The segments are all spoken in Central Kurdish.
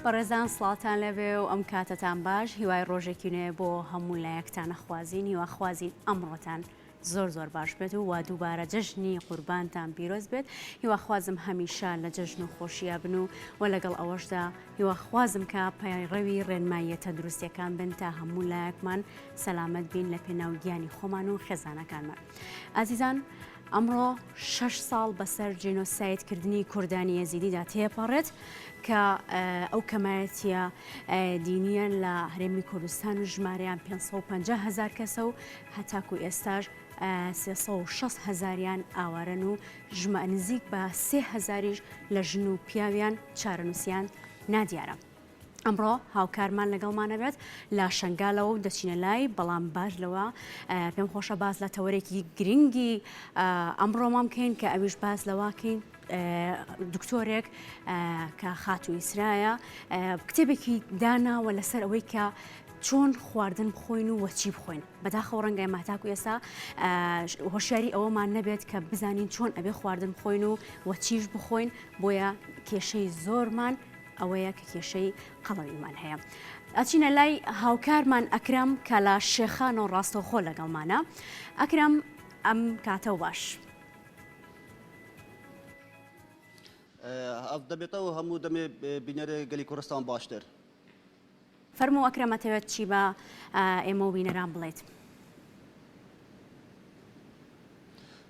بەڕێزان سڵاوتان لێبێ و ئەم کاتەتان باش هیوای ڕۆژێکی نوێ بۆ هەموو لایەکتان ئەخوازین هیواخوازین ئەمڕۆتان زۆر زۆر باش بێت و وا دووبارە جەژنی قوربانتان پیرۆز بێت هیواخوازم هەمیشە لە جەژن و خۆشییا بن و وە لەگەڵ ئەوەشدا هیواخوازم کە پەیڕەوی ڕێنماییە تەندروستیەکان بن تا هەموو لایەکمان سەلامەت بین لە پێناو گیانی خۆمان و خێزانەکانمان ئازیزان ئەمڕۆ شەش ساڵ بەسەر جینۆساید کردنی کوردانی یەزیدیدا تێپەڕێت کە ئەو کەمایەتیە دینیە لە هەرێمی کوردستان و ژمارەیان 550 هزار کەسە و هەتاکو ئێستاش 360 هزاریان ئاوارەن و ژمە نزیک بە سێ هزاریش لە ژن و پیاویان چارەنووسیان نادیارە. ئەمڕۆ هاوکارمان لەگەڵمان ئەبێت لە شەنگالەوە و دەچینە لای، بەڵام باش لەوە پێم خۆشە باس لە تەوەرێکی گرنگی ئەمڕۆمان بکەین کە ئەویش باس لەواکەین دکتۆرێک کە خاتوو ئیسرایە کتێبێکی داناوە لەسەر ئەوەی کە چۆن خواردن بخۆین و وەچی بخۆین بەداخەوە ڕەنگە ئێمە تاکو ئێستا هۆشیاری ئەوەمان نەبێت کە بزانین چۆن ئەبێ خواردن بخۆین و وەچیش بخۆین بۆیە کێشەی زۆرمان ئەوەیە کە کێشەی قەڵەویمان هەیە. ئەچینە لای هاوکارمان ئەکرەم کە لە شێخانەوە ڕاستەوخۆ لەگەڵمانە. ئەکرەم ئەم کاتەو باش. ئەڤ دەبێتەوە هەموو دەمێ بینەرێ گەلی کوردستان باشتر. فەرموو ئەکرەم ئەتەوێت چی بە ئێمە و بینەران بڵێیت؟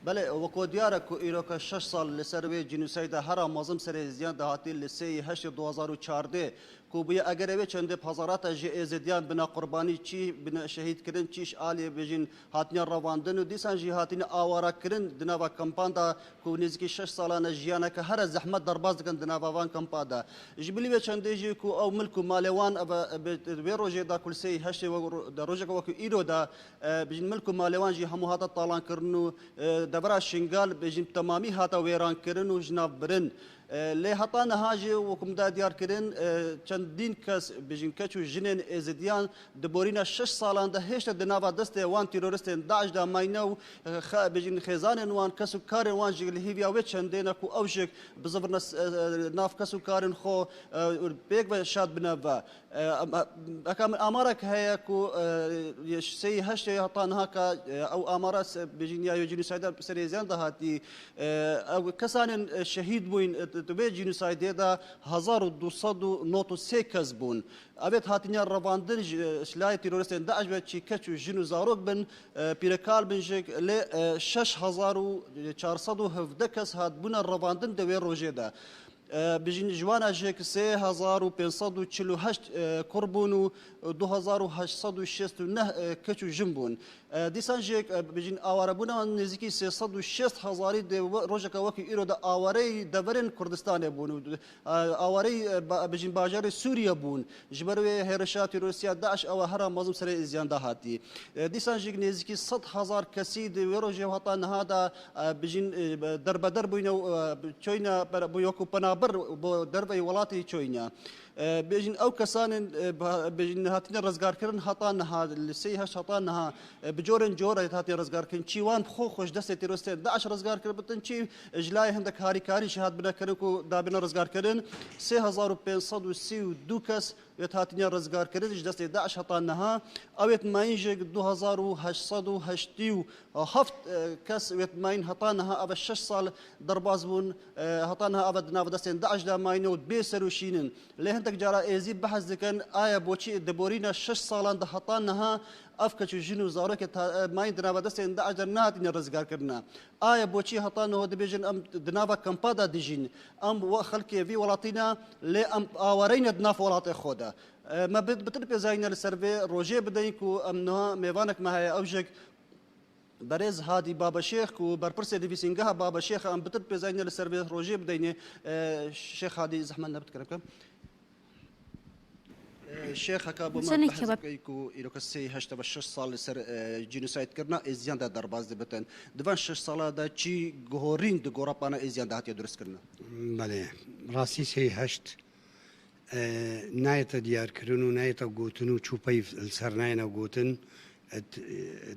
بەلێ وەکۆ دیارە کو ئیرۆکە شەش ساڵ لە سەر وێ جینوسایدا هەرا مەزن سەرێ زیان دهاتی لە سێ ی هەشت 2014 کو بویە ئەگەرێ وێ چەندێ پەزاراتە ژێ ئێزدیان بنە قوربانی چی بنە شەهید کرن چیش ئالیێ بێژین هاتنە ڕەواندن و دیسان ژی هاتینە ئاوارە کرن دناڤا کەمپان دا کو نزیکی شەش ساڵانە ژیانەکە هەرە زەحمەت دەرباز دکەن دناڤا ڤان کەمپا دا ژ بلی وێ چەندێ ژی کو ئەو ملک و مالێ وان ئەڤ وێ ڕۆژێ دا کو لە سێ ی هەشتێ وەک دە ڕۆژەکە وەکو ئیرۆ دا بژین ملک و مالێ وان ژی هەموو هاتە تاڵان کرن و دەڤرا شنگال بژین تەمامی هاتە وێران کرن و ژناڤ برن لێ هەتا نها ژی وەکو مدا دیار کرن چەندین کەس بژین کەچ و ژنێن ئێزدیان د بۆرینە شەش ساڵان دە هێشتە د ناڤا دەستێ وان تیرۆرستێن داعش دا ماینە و خە بژین خێزانێن وان کەس و کارێن وان ژی li هیڤیا وێ چەندێنە کو ئەو ژک بزڤرنە ناڤ کەس و کارێن خۆ پێک ڤە شاد بنە ڤە ئەکا من ئامارەک هەیە کو سێ هەشتێ هەتا نها کە ئەو ئامارە بژین یا جینوسایدە سەرێ زیان دەهاتی ئەو کەسانێن شەهید بووین وێ جینوسایدێدا 1293 کەس بوون ئەبێت هاتنیان ڕەواندن لای تیرۆرستێن داعش بێت چی کەچ و ژن و زارۆک بن پیرەکال بن ژێک لێ 6417 کەس هاتبوونە ڕەواندن دەوێ ڕۆژێدا بژین ژوانە ژێک 3548 کوڕ بوون و 2869 کەچ و ژن بوون دیسان ژێک بژین ئاوارەبوونەوە نزیکی 360 هزاری ڕۆژەکە وەکی ئیرۆدا ئاوارەی دەڤەرێن کوردستانێ بوون و ئاوارەی بژین باژارێ سوریە بوون ji ber wê hêrişa têrorîstiya DAIŞ ew hera mezin serê êziyan da hatî. Dîsan jî nêzîkî 100,000 kesî di wê rojê heta niha da bijîn derbeder bûyne û çûyne wekû penaber bo derveyî welatî çûyne. Bêjin ew kesanên bêjin hatine rizgarkirin heta niha li sê heşt heta niha bi corên cor hatiye rizgarkirin çî wan bi xwe xwe ji destê têrorîstên DAIŞ rizgar kiribin çî Ji layê hindek harîkarî jî hat binekirin ku dabîne rizgarkirin. 3532 kes wê hatine rizgarkirin ji destê DAIŞ heta niha. Ew ê mayîn jî 2887 kes wê mayîn heta niha ev şeş sal derbas bûn heta niha ev di nav destên DAIŞ de mayîne û bê ser û şîn in. Lê hindek cara êzî behs dikin aya boçî di borîna şeş salan de heta niha ev keç û jin û zarokê mayîn di nava destên DAIŞ de nehatine rizgarkirine. Aya boçî heta niho dibêjin em di nava kampa de dijîn, em xelkê vî welatî ne lê em awareyne di nav welatê xwe de. Me bitir pêzayîne li ser vê rojê bideyîn ku em niha mêvanek me heye ew jik Berêz Hadî Babeşêx ku berpirsê nivîsîngeha Babeşêx e em bitir pêzayîne li ser vê rojê bideyînê. Şêx Hadî zehmet nebit kerem ke. Şêx heka bo me behs bikey ku îro sê heşte ve şeş sal li ser cînosaydkirina êziyan de derbas dibitin. Di van şeş sala de çî guhorîn di gorapana êziyan de hatiye dirustkirina? Belê, rastî sê heşt nayête diyarkirin û nayête gotin û çû peyv li ser nayêne gotin.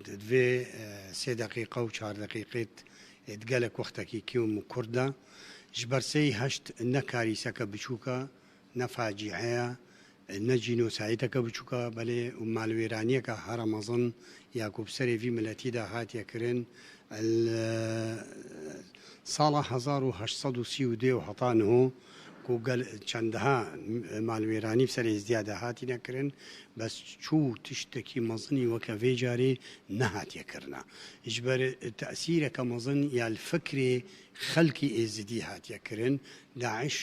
Divê sê deqîqe û çar deqîqê di gelek wextekî kêm û kurt de. Ji ber sê heşt ne karîseke biçûk e. نە فاجیعەیە نە جینۆسایدەکە بچووکە بەلێ مالوێرانیەکە هەرە مەزن یا کو بسەرێ ڤی ملەتیدا هاتیە کرن لە ساڵا 1832 و هەتا نهۆ کو گەل چەندەها مالوێرانی بسەر ئێزدیادا هاتینە کرن بەس چوو تشتەکی مەزنی وەکە ڤێ جارێ نەهاتیە کرنا ژبەر تەئسیرەکە مەزن یا فکرێ خەلکی ئێزدی هاتیە کرن داعش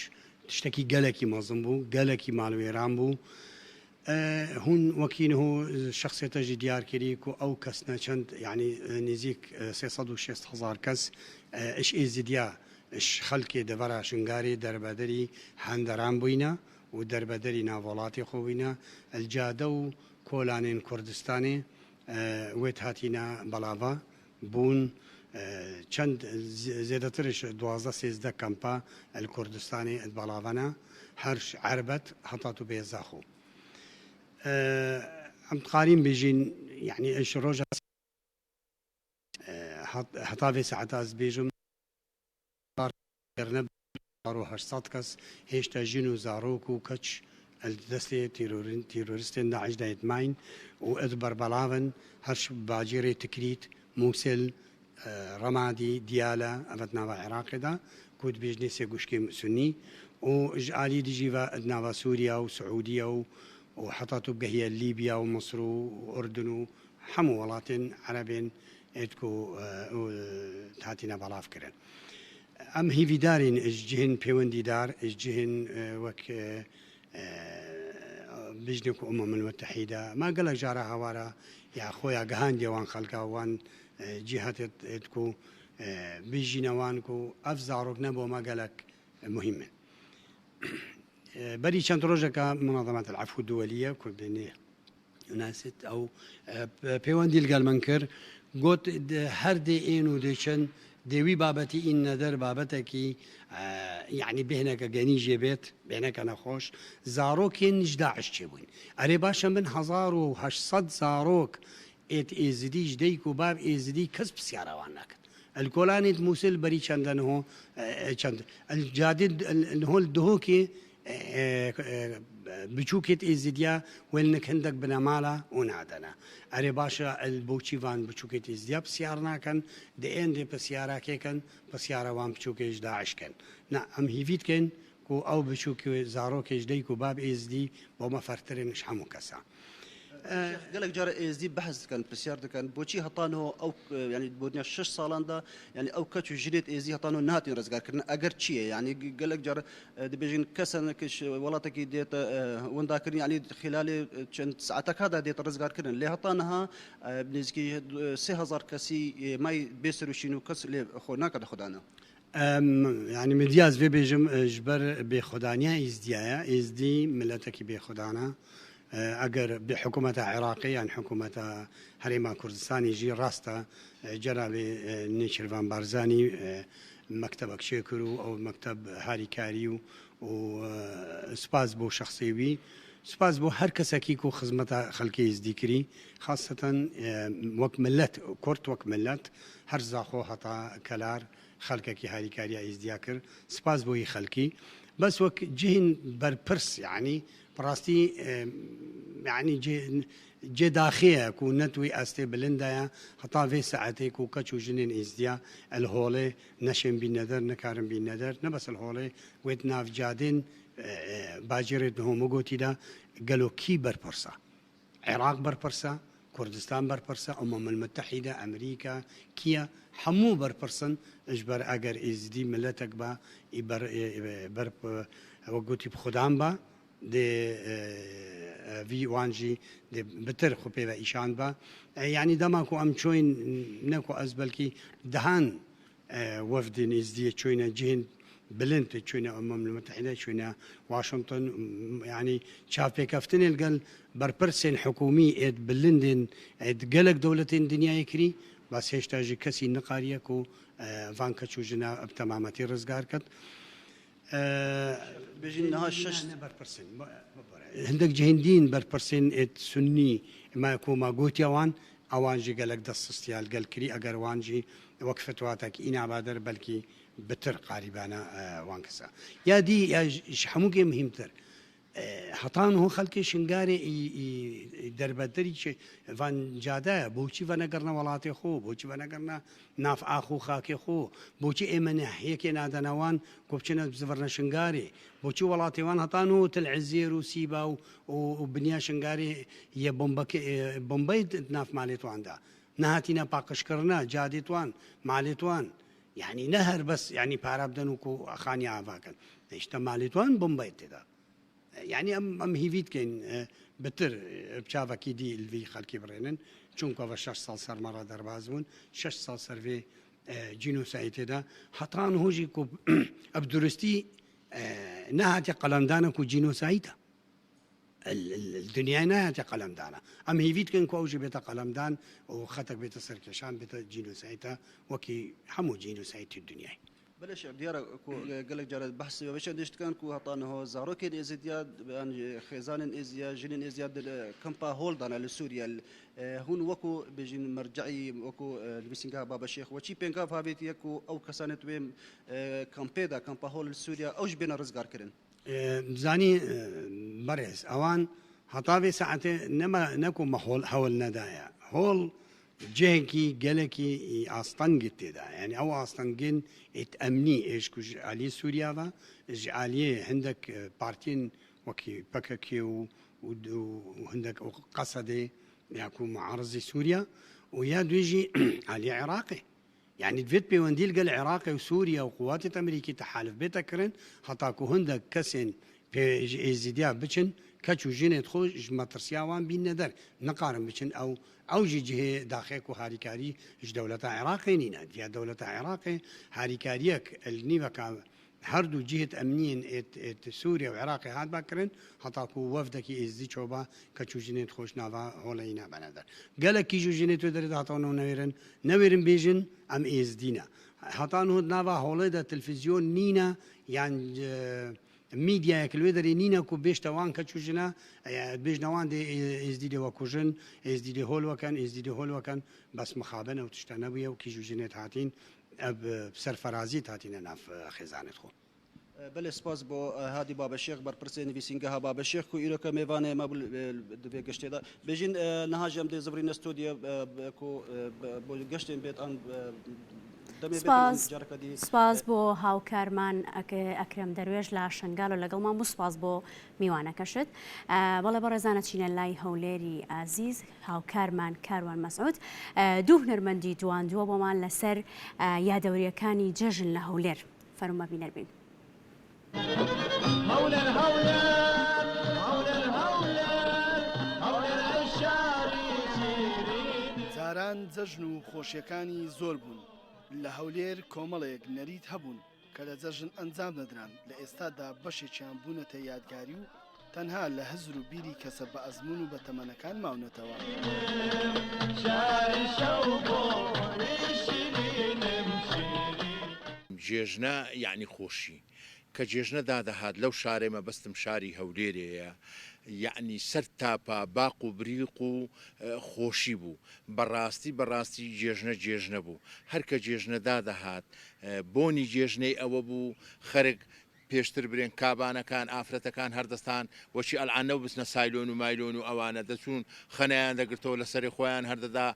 تشتەکی گەلەکی مەزن بوو، گەلەکی مالوێران بوو. هون وەکی نهو شەخسێتە ژی دیار کری کو ئەو کەسنە چەند یعنی نزیک 360 هەزار کەس ئش ئێزدیا ئش خەلکێ دەڤەرا شنگارێ دەربەدەری هەندەران بوینە و دەربەدەری ناڤ وڵاتێ خۆ بوینە الجادە و کۆلانێن کوردستانێ وێت هاتینە بەڵاڤە بوون چەند زێدەترش 12 13 کەمپە الکوردستانێ ات بەڵاڤەنە هەرش عەربەت هەتا تو بێ زاخۆ ئەم قارین بێژین یعنی ئەش ڕۆژە هەتا ڤێ ساعەتە ئەز بێژم 1800 کەس هێشتا ژن و زارۆک و کەچ ال دەستێ تیرۆریستێن داعش دا ێت ماین و ئەد بەربەڵاڤن هەرش باجێرێ تکریت، موسل، رەمادی، دیالە ئەڤەت ناڤا عێراقێ دا کو دبێژنێ سێ گوشکێ سونی و ژ ئالی دژی ڤە ئەد ناڤا سوریا و سعودیە و و حەتا تو بگەهیە لیبیا و مصر و ئوردن و حەموو وەڵاتێن عەرەبێن ێت کو هاتینە بەڵاڤ کرن. ئەم هیڤیدارین ژ جهێن پێوەندیدار ژ جهێن وەک بژنێک و ئومەم المتحیدە ما گەلەک جارا هاوارە یا خۆیا گەهاندیە وان خەلکا وان جیهاتێت کو بژینە وان کو ئەف زارۆک نە بۆ مە گەلەک مهمن. بەری چەند ڕۆژەکە منظمات العفو الدولیە کوردێنێ ناسێت ئەو پەیوەندی لەگەل من کرد گوت هەر دێ ئێن و دێچن دێوی بابەتی ئین نەدەر بابەتێکی یعنی بهێنەکە گەنی ژێ بێت بێنەکە نەخۆش زارۆکێن نیش داعش چێ بووین ئەرێ باشە من 1800 زارۆک ئێت ئێزدیش دەیک و باب ئێزدی کەس پرسیارەوان ناکرد الکۆلانیت موسل بەری چەندە نهۆ چەند الجادی نهۆل دهۆکێ بچووکێت ئێزیدیا وێل نک هندەک بنەمالە و نادەنە ئەرێ باشە بۆچی ڤان بچووکێت ئێزدیا پرسیار ناکەن دەئێن دێ پرسیاراکێکن پرسیارە وان بچووکێش داعش کەن نا ئەم هیڤیت کەین کو ئەو بچووک زارۆکێش دەیک و باب ئێزدی بۆ مە فەرترنش هەموو کەسە. گەلێک جارە ئێزدی بەحس دکەن پرسیار دکەن بۆچی هەتانەوە ئەو ینی بۆ دنیا شش ساڵاندا ینی ئەو کەچ و ژنێت ئێزی هەتانەوە نهاتین ڕزگارکردن ئەگەر چییە ینی گەلێک جار دەبێژین کەسەنەکەش وڵاتێکی دێتە وەنداکردن ینی خلالی چەند ساعتەکەدا دێتە ڕزگارکردن لێ هەتانەها نزیکی 3000 کەسی مای بێسەروشین و کەس لێ خۆ ناکە خوددانە. یعنی مدیاز بێ بێژم ژبەر بێخودانیا ئیزدیایە ئێزدی ملەتەکی بێخودانە ئەگەر بێ حکوومەتە عێراقی یان حکوومەتە هەرێما کوردستانی ژی ڕاستە جەنابێ نێچیرڤان بارزانی مەکتەبەک چێ کرد و ئەو مەکتەب هاریکاری و و سپاس بۆ شخصی وی سپاس بۆ هەر کەسەکی کو خزمەتە خەلکی ئیزدی کری خاصەتەن وەک ملت کورد وەک ملت هەر زاخۆ هەتا کەلار خەلکەکی هاریکاریا ئیزدیا کرد سپاس بۆ ئی خەلکی بەس وەک جهین بەرپرس یعنی بەڕاستی یعنی جێ داخەیە کو نەتوی ئاستێ بلندایە هەتا ڤێ سەعەتێ کو کەچ و ژنێن ئیزدیا ئەل هۆڵێ نەشێن بینەدەر نەکارن بینەدەر نە بەس ئەل هۆڵێ وێت ناڤ جادێن باجێرێ دهۆمە گۆتیدا گەلۆ کی بەرپرسە عێراق بەرپرسە کوردستان بەرپرسە ئومەم المتحدە ئەمریکا کیە هەموو بەرپرسن ئژبەر ئەگەر ئیزدی ملەتەک بە ئی بەر بەر وەک گوتی خودان بە دێ ڤی وان ژی دێ بتر خو پێ بە ئیشان بە یعنی دەما کو ئەم چۆین نەکو ئەز بەلکی دهان وەفدێن ئێزدیە چۆینە جهێن بلند چۆینە ئومەم المتحدە چۆینە واشنتن یعنی چاوپێکەفتنێ لەگەل بەرپرسێن حکومی ئێت بلندێن ئێت گەلەک دەولەتێن دنیای کری بەس هێشتا ژی کەسی نقاریە کو ڤان کەچ و ژنە بتەمامەتی ڕزگار کەت. بژین نها شش بەرپرسن هندێک جهندین بەرپرسێن ئێت سنی ما کۆما گوتیە وان ئەوان ژی گەلەک دەست سستیال گەل کری ئەگەر وان ژی وەک فتواتەک ئینا بادەر بەلکی بتر قاریبانە وان کەسە یا دی یا ژ هەموو گێ مهمتر. هەتان هۆ خەلکێ شنگارێ ئی دەربەدەری چێ ڤان جادایە بۆچی ڤەنەگەڕنە وەڵاتێ خۆ بۆچی ڤەنەگەڕنە ناف ئاخ و خاکێ خۆ بۆچی ئێمە ناحیەکێ نادەنەوان کو بچنە بزڤڕنە شنگارێ بۆچی وەڵاتێ وان هەتان هۆ تل عزێر و سیبا و و بنیا شنگارێ یە بۆمبەکێ بۆمبەی ناف مالێ تواندا نەهاتینە پاقژکڕنە جادێ توان مالێ توان یانی نە هەر بەس یانی پارە بدەن و کو خانی ئاڤاکەن نیشتە مالی توان بۆمبای تێدا یانی ئەم ئەم هیڤیت کەین بتر بچاڤەکی دی الڤی خەلکی بڕێنن چونکە بە شەش ساڵ سەرمەڕە دەرباز بوون شەش ساڵ سەرڤێ جینۆسایی تێدا هەتان هۆژی کو ئەب درستی نەهاتێ قەلەمدانە کو جینۆساییتە دنیای نایەتە قەلەمدانە ئەم هیڤیت کەن کو ئەوژی بێتە قەلەمدان و خەتەک بێتە سەرکێشان بێتە جینۆسایتە وەکی هەموو جینۆسایتی دنیای. بەلێ شێخ دیارە کو گەلەک جارە بەحسی وە بەشێن دیش دکەن کو هەتا نهۆ زارۆکێن ئێزیدیا یان خێزانên ئێزدیا ژنên ئێزدیا di کەمپا هۆل دانە li Sûriye hûn wekû bêjin merceî wekû nivîsîngeha Baba Şêx we çî pêngav havêtiye ku ew kesanê tu wê kampê de kampa hol li Sûriye ew ji bêne rizgarkirin? زانی بەڕێز ئەوان هەتا vê saetê nema neku me hol hewl nedaya hol cihekî gelekî astengê têda yani ew astengên êt emnî êj ku ji aliyê Sûriya ve ji aliyê hindek partiyên wekî PKK û hindek Qesedê ya ku muarizê Sûriya û ya duê jî aliyê Iraqê یانی divêt pêwendî li gel Iraqê û Sûriye û quwatên Amerîkî tehalif bête kirin heta ku hindek kesên pê ji Êzîdiya biçin keç û jinên xwe ji metirsiya wan bînine der nikarin biçin ew ew jî cihê daxê ku harîkarî ji dewleta Iraqê nîne. Diya dewleta Iraqê harîkariyek li nîveka Her du cihêt emniyên êt Sûriye û Iraqê hatba kirin heta ku wefdekî êzdî çoba keç û jinên xwe ji nava holeyî nabene der. Gelek kîj û jinên wê derê de heta niho newêrin newêrin bêjin em êzdî ne. Heta niho di nava holê de televîzyon nîne yan mîdyayek li wê derê nîne ku bêjte wan keç û jine bêjne wan dê êzdî dê wekujin, êzdî dê hol wekin, êzdî dê hol wekin. Bes mixabin ew tişte nebûye û kîj û jinêt hatîn Ev bi serferazî hatîne nav xêzanê xwe. Belê spas bo Hadî Babeşêx berpirsê nivîsîngeha Babeşêx ku îro ke mêvanê me bû di vê geştê de. Bêjîn niha jî em dê zivirîne stûdyo ku bo geştên bêt an demê bêt em careke dî. Spas bo هاوکارمان ئەکرەم دەروێش لە شنگال و لەگەڵمان بوو سپاس بۆ میوانەکەشت. بەڵێ بەڕێزان ئەچینە لای هەولێری ئازیز هاوکارمان کاروان مەسعود دوو هونەرمەندی دواندووە بۆمان لەسەر یادەوریەکانی جەژن لە هەولێر فەرموو بینەر بین. جاران جەژن و خۆشیەکانی زۆر بوون لە هەولێر کۆمەڵێک نەریت هەبوون کە لە جەژن ئەنجام دەدران، لە ئێستادا بەشێکیان بوونەتە یادگاری و تەنها لە هزر و بیری کەسە بەئەزموون و بەتەمەنەکان ماونەتەوە. جێژنە یەعنی خۆشی. کە جێژنە دادەهات لەو شارەی مەبەستم شاری هەولێرێیە یەعنی سەر تاپا باق و بریق و خۆشی بوو بەڕاستی بەڕاستی جێژنە جێژنە بوو هەر کە جێژنە دادەهات بۆنی جێژنەی ئەوە بوو خەرک پێشتر برێن کابانەکان ئافرەتەکان هەردەستان وەکی ئەلعان نەو بچنە سایلۆن و مایلۆن و ئەوانە دەچوون خەنەیان دەگرتەوە لە سەری خۆیان هەردەدا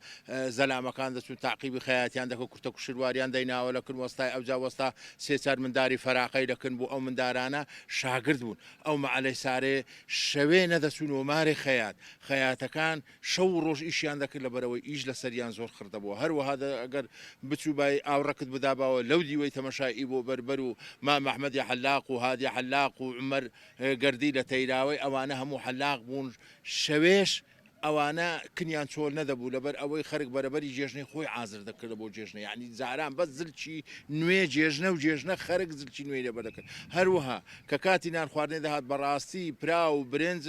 زەلامەکان دەچوون تاقیبی خەیاتیان دەکرد کورتە کوشرواریان دەیناوە لە کن وەستای ئەوجا وەستا سێ چار منداری فەراقەی لە کن بوو ئەو مندارانە شاگرد بوون ئەو مەعەلەی سارێ شەوێ نەدەچوونەوە مارێ خەیات خەیاتەکان شەو و ڕۆژ ئیشیان دەکرد لەبەرئەوەی ئیش لەسەریان زۆر خڕ دەبووە هەروەها ئەگەر بچووبای ئاوڕەکت بداباوە لەو دیوەی تەمەشای ئیبۆ بەربەر و مام ئەحمەدی حەلاق و هادی حەلاق و عومەر گەردی لە تەیراوەی ئەوانە هەموو حەلاق بوون شەوێش ئەوانە کنیان چۆل نەدەبوو لەبەر ئەوەی خەرک بەرەبەری جێژنەی خۆی عازر دەکرد بۆ جێژنە یعنی جاران بەس زلکی نوێ جێژنە و جێژنە خەرک زلکی نوێی لەبەر دەکرد هەروەها کە کاتی نان خواردنێ دەهات بەڕاستی پرا و برنج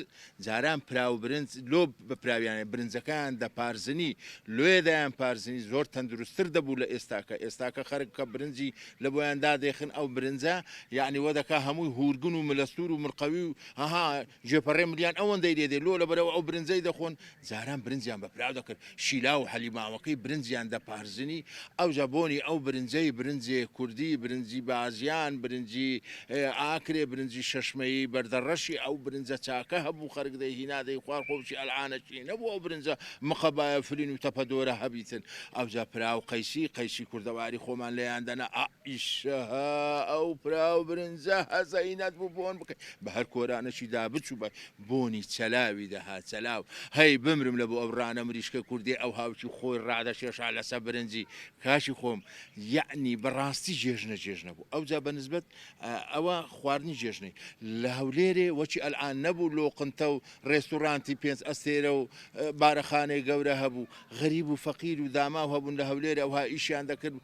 جاران پراو برنج لۆ بە پراویانە برنجەکەیان دەپارزنی لۆیە دەیان پارزنی زۆر تەندروستتر دەبوو لە ئێستاکە ئێستاکە خەرک کە برنجی لە بۆیان دادێخن ئەو برنجە یەعنی وەدەکا هەمووی هورگن و ملەستور و ملقەوی و هەها گوێپەڕێ ملیان ئەوەندەی لێ دێ لۆ لەبەرئەوە ئەو برنجەی دەخۆن. جاران برنجیان بە پراو دەکرد شیلاو و حەلیماوەکەی برنجیان دەپارزنی ئەوجا بۆنی ئەو برنجەی برنجێ کوردی برنجی بازیان برنجی ئاکرێ برنجی شەشمەیی بەردەڕەشی ئەو برنجە چاکە هەبوو خەرک دەیهینا دەیخوارد خۆ بچی ئەلعانە چی نەبوو ئەو برنجە مقەبایە فرین و تەپەدۆرە هەبیتن ئەوجا پراو قەیسی قەیسی کوردەواری خۆمان لێیان دەنا ئا ئیشەها ئەو پراو برنجە هەزەینەت بوو بۆن بکەی بە هەر کۆرانەکی دا بچووبای بۆنی چەلاوی دەهات چەلاو هەی بمرم لە بۆ ئەو ڕانە مریشکە کوردیە ئەو هاوکی خۆی ڕادەکێشا لەسە برنجی کاکی خۆم یەعنی بەڕاستی جێژنە جێژنە بوو ئەوجا بە نسبەت ئەوە خواردنی جێژنەی لە هەولێرێ وەکی ئەلعان نەبوو لۆقنتە و ڕێستوڕانتی پێنج ئەستێرە و بارەخانەی گەورە هەبوو غەریب و فەقیر و داماو هەبوون لە هەولێر ئەوها ئیشیان دەکرد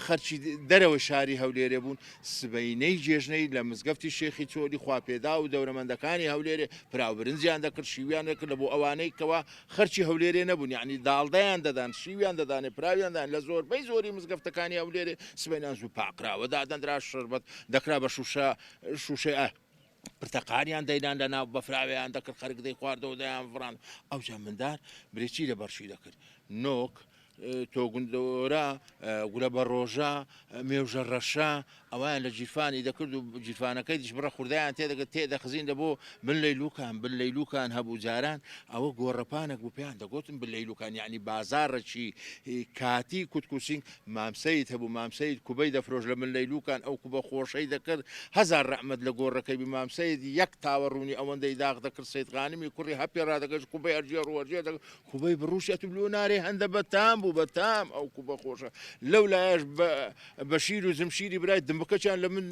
خەرکی دەرەوەی شاری هەولێرێ بوون سبەینەی جێژنەی لە مزگەفتی شێخی چۆلی خواپێدا و دەورەمەندەکانی هەولێرێ پراو برنجیان دەکرد شیویان دەکرد لە بۆ ئەوانەی کەوا خەرکی هەولێرێ نەبوون یعنی داڵدەیان دەدان شیویان دەدانێ پراویان دان لە زۆربەی زۆری مزگەفتەکانی هەولێرێ سبەینان زوو پاقراوە دادەندرا شەربەت دەکرا بە شوشە شوشەی پرتەقالیان دەینان لە ناو بەفراویان دەکرد خەرک دەیخواردەوە دەیان فڕان ئەوجا مندار برێ چی لە بەرشی دەکرد نۆک تۆگوندۆرە گولە بە ڕۆژە مێوژە ڕەشە ئەویان لە گیرفانی دەکرد و گیرفانەکەی دیش بڕە خوردیان تێدەگەت تێدەخزین دە بۆ بن لەیلوکان بن لەیلوکان هەبوو جاران ئەوە گۆڕەپانێک بوو پێیان دەگوتن بن لەیلوکان یعنی بازاڕێکی کاتی کوتکوسینگ مام سەید هەبوو مام سەید کوبەی دەفرۆشت لە من لەیلوکان ئەو کوبە خۆشەی دەکرد هەزار رەحمەت لە گۆڕەکەی بی مام سەید یەک تاوە ڕوونی ئەوەندەی داغ دەکرد سەید غانمی کوڕی هە پێ ڕادەگەشت کوبەی هەرجێ ڕوو هەرجێ دەکرد کوبەی بڕوشی ئەتوو لۆ نارێ هەندە بەتام بوو بەتام ئەو کوبە خۆشە لەو لایەش بە بەشیر و زمشیری برای دمبکەچیان لە من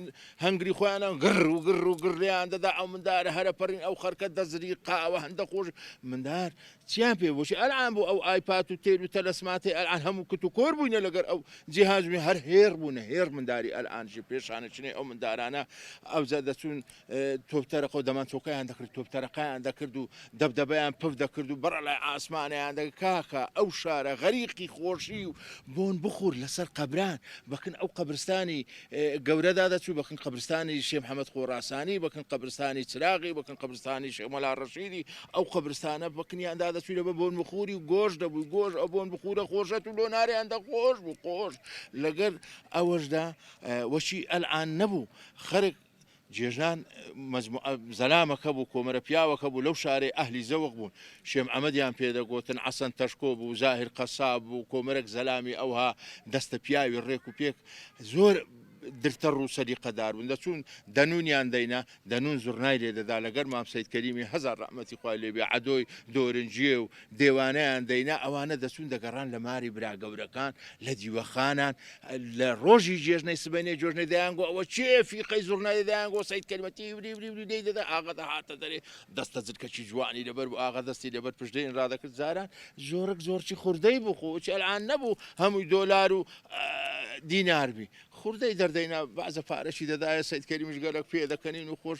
هەنگری خۆیانان گڕ و گڕ و گڕ لێیان دەدا ئەو مندارە هەرە پەڕین ئەو خەرکە دەزریقاوە هەندە خۆش مندار چیان پێ بۆچی ئەلعان بۆ ئەو ئایپات و تێل و تەلەسماتەی ئەلعان هەموو کت و کۆر بووینە لەگەر ئەو جیهاز بووین هەر هێڕ بوونە هێڕ منداری ئەلعان ژی پێشانە چنەی ئەو مندارانە ئەوجا دەچوون تۆپ تەرەقە و دەمانچۆکەیان دەکرد تۆپ تەرەقەیان دەکرد و دەبدەبەیان پف دەکرد و بەڕە لای ئاسمانیان دەکرد کاکە ئەو شارە غەریقی خۆشی و بۆن بخور لەسەر قەبران بەکن ئەو قەبرستانی گەورەدا دەچوو بەکن قەبرستانی شێ محەمەد خۆراسانی بەکن قەبرستانی چراغی بەکن قەبرستانی شێخ مەلا ڕەشیدی ئەو قەبرستانە بەکنیاندا دەچوو لە بە بۆن بخوری و گۆش دەبوو گۆش ئەو بۆن بخورە خۆشەت و لۆ ناریان دەخۆش بوو خۆش لەگەر ئەوەشدا وەچی ئەلعان نەبوو خەرک جێژنان مەجموعە زەلامەکە بوو کۆمەرە پیاوەکە بوو لەو شارەی ئەهلی زەوق بوون شێم ئەمەدیان پێ دەگۆتن عەسەن تەشکۆ بوو زاهیر قەساب بوو کۆمەرەک زەلامی ئەوها دەستە پیاوی ڕێک و پێک زۆر درتەڕ و سەلیقەدار بوون دەچوون دەنوونیان دەینا دەنوون زوڕنای لێ دەدا لەگەر مام سەید کەریمی هەزار ڕەحمەتی خوای لێ بێ عەدۆی دۆرنجیێ و دێوانەیان دەینا ئەوانە دەچوون دەگەڕان لە ماری برا گەورەکان لە دیوەخانان لە ڕۆژی جێژنەی سبەینێ جۆژنەی دەیانگۆ ئەوە چێ فیقەی زوڕنای دەیانگۆ سەید کەریمە تیوری وری وری لێی دەدا ئاغا دەهاتە دەرێ دەستە جلکەکی جوانی لەبەر بوو ئاغا دەستی لەبەر پشتێن ڕادەکرد جاران زۆرک زۆرچی خوردەی بوو خۆ چی ئەلعان نەبوو هەمووی دۆلار و دینار بی خوردەی دەردەینا بەعزە پارەشی دەدایە سەید کەریمیش گەلەک پێ دەکەنین و خۆش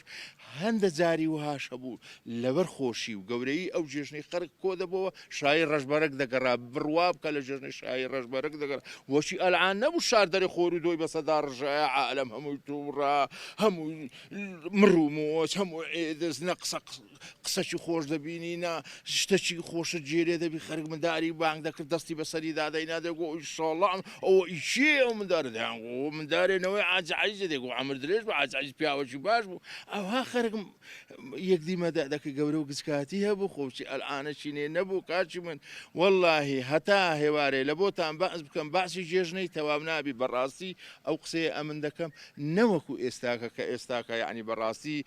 هەندە جاری وهاش هەبوو لەبەر خۆشی و گەورەیی ئەو جێژنەی خەرک کۆ دەبۆوە شایی ڕەشبەرەک دەگەڕا بڕوا بکە لە جێژنەی شایی ڕەشبەرەک دەگەڕا وەچی ئەلعان نەبوو شار دەرێ خۆر و دۆی بەسەدا ڕژایە عالەم هەمووی تووڕە هەمووی مڕ و مۆچ هەموو عێدز نە قسە قسەکی خۆش دەبینی نا شتەکی خۆشت جێ لێ دەبی خەرک منداری بانگ دەکرد دەستی بەسەری دادەینا دەگۆ ئیشاڵڵا ئەوە ئی کێ ئەو مندارە دەیان گۆ مندارێ نەوەی عاج عەزیزە دەگۆ عەمر درێژ بوو عاج عەزیز پیاوەکی باش بوو ئەوها خەرک یەکدی مەدە دەکرد گەورە و گچکاتی هەبوو خۆشی ئەلعانە چینێ نەبوو کاکی من واللهی هەتا هێوارێ لە بۆتان بەعس بکەم بەعسی جێژنەی تەواو نابی بەڕاستی ئەو قسەیە ئەمن دەکەم نەوەکو ئێستاکە کە ئێستاکە یعنی بەڕاستی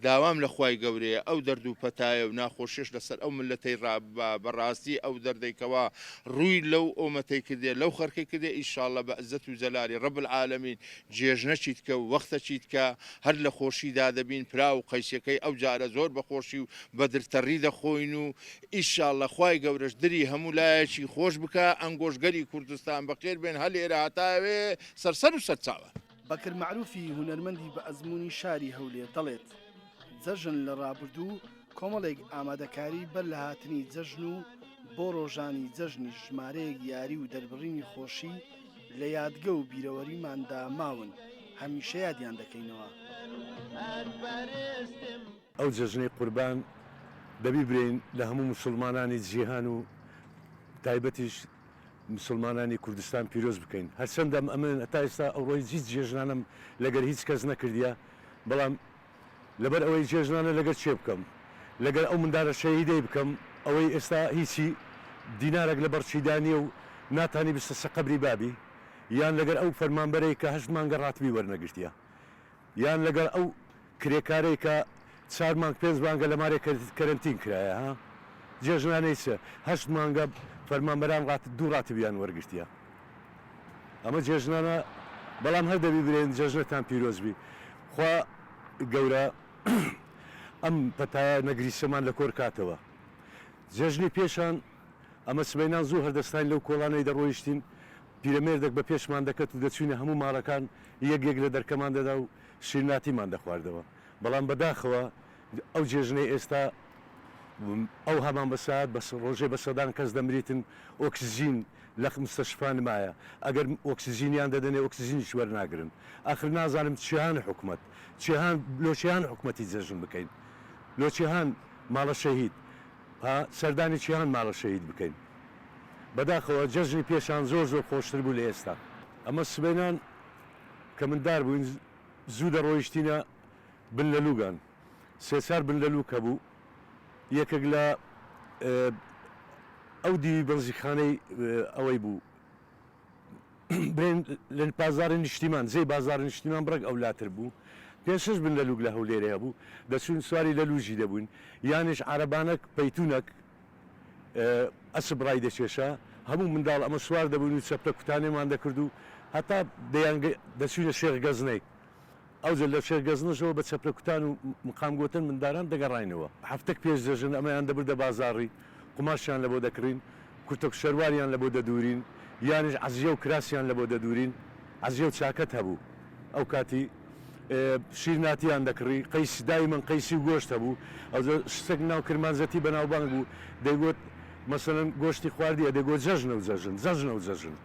داوام لە خوای گەورەیە ئەو دەرد و پەتایە و ناخۆشیەش لەسەر ئەو مللەتەی ڕاببا بەڕاستی ئەو دەردەی کەوا ڕووی لەو ئۆمەتەی کردیە لەو خەرکەی کردیە ئیشاڵلە بە عزەت و جەلالی رب العالمین جێژنەکی تکە و وەختەکی تکە هەر لە خۆشیدا دەبین پراو و قەیسەکەی ئەو جارە زۆر بە خۆشی و بە درتەڕی دەخۆین و ئیشاڵلە خوای گەورەش دری هەموو لایەکی خۆش بکا ئەنگۆش گەلی کوردستان بەخێر بێن هەر لێرە هەتا ئەوێ سەر سەر و سەرچاوە. بەکر مەعروفی هونەرمەندی بە ئەزموونی شاری هەولێر دەڵێت، جەژن لە ڕابردوو کۆمەڵێک ئامادەکاری بەر لە هاتنی جەژن و بۆ ڕۆژانی جەژنیش ژمارەیەک یاری و دەربڕینی خۆشی لە یادگە و بیرەوەریماندا ماون، هەمیشە یادیان دەکەینەوە. ئەو جەژنەی قوربان. دەبی برێین لە هەموو موسوڵمانانی جیهان و تایبەتیش مسوڵمانانی کوردستان پیرۆز بکەین هەرچەندە ئەمن هەتا ئێستا ئەوڕۆی هیچ جێژنانەم لەگەر هیچ کەس نەکردیە بەڵام لەبەر ئەوەی جێژنانە لەگەر کێ بکەم لەگەر ئەو مندارە شەهیدەی بکەم ئەوەی ئێستا هیچی دینارەک لە بەڕچیدا نیە و ناتانی بچتە سە قەبری بابی یان لەگەر ئەو فەرمانبەرەی کە هەشت مانگە ڕاتبی وەرنەگرتیە یان لەگەڵ ئەو کرێکارەی کە چار مانگ پێنج مانگە لە مارێ کەرەنتین کرایە ها جێژنانەی چ هەشت مانگە فەرمانبەران ڕات دوو ڕاتبیان وەرگرتیە ئەمە جێژنانە بەڵام هەر دەبی برێن جەژنەتان پیرۆز بی خوا گەورە ئەم پەتایە نەگریسەمان لە کۆر کاتەوە جەژنی پێشان ئەمە سبەینان زوو هەردەستاین لەو کۆڵانەی دەڕۆیشتین پیرەمێردەک بە پێشمان دەکەت و دەچوینە هەموو ماڵەکان یەک یەک لە دەرکەمان دەدا و شیرناتیمان دەخواردەوە بەڵام بەداخەوە ئەو جێژنەی ئێستا ئەو هەمان بە سات بە ڕۆژێ بە سەدان کەس دەمریتن ئۆکسجین لە مستەشفا نمایە ئەگەر ئۆکسجینیان دەدەنێ ئۆکسجینیش وەرناگرن ئاخر نازانم چیان حکومەت چیان لۆ چیان حکومەتی جەژن بکەین لۆ چیان ماڵە شەهید ها سەردانی چیان ماڵە شەهید بکەین بەداخەوە جەژنی پێشان زۆر زۆر خۆشتر بوو لە ئێستا. ئەمە سبەینان کە مندار بووین زوو دەڕۆیشتینە بن لەلووگان سێ چار بن لەلووک هەبوو یەکێک لە ئەو دیوی بەنزیخانەی ئەوەی بوو برێن لە بازاڕی نیشتیمان جێی بازاڕی نیشتیمان بڕێک ئەولاتر بوو پێنج شەش بن لەلووک لە هەولێرێ هەبوو دەچووین سواری لەلووجی دەبووین یانیش عەرەبانەک پەیتوونەک ئەسپ ڕای دەکێشا، هەموو منداڵ ئەمە سوار دەبووین و چەپلە کوتانێمان دەکرد و هەتا دەیان دەچووینە شێخ گەزنەی. ئەوجە لە شێخ گەزنەشەوە بە چەپلە کوتان و مقام گۆتن منداران دەگەڕاینەوە. هەفتەک پێش جەژن ئەمەیان دەبردە بازاڕی، قوماشیان لەبۆ دەکڕین، کورتەک شەرواریان لەبۆ دەدوورین، یانیش عەزیە و کراسیان لەبۆ دەدوورین، عەزیە و چاکەت هەبوو ئەو کاتی. شیرناتیان دەکڕی، قەیس دایمەن قەیسی و گۆشت هەبوو، ئەوجا شتێک ناو کرمانجەتی بەناوبانگ بوو دەیگۆت مەسەلەن گۆشتی خواردیە دەیگۆت جەژنە و جەژن، جەژنە و جەژن،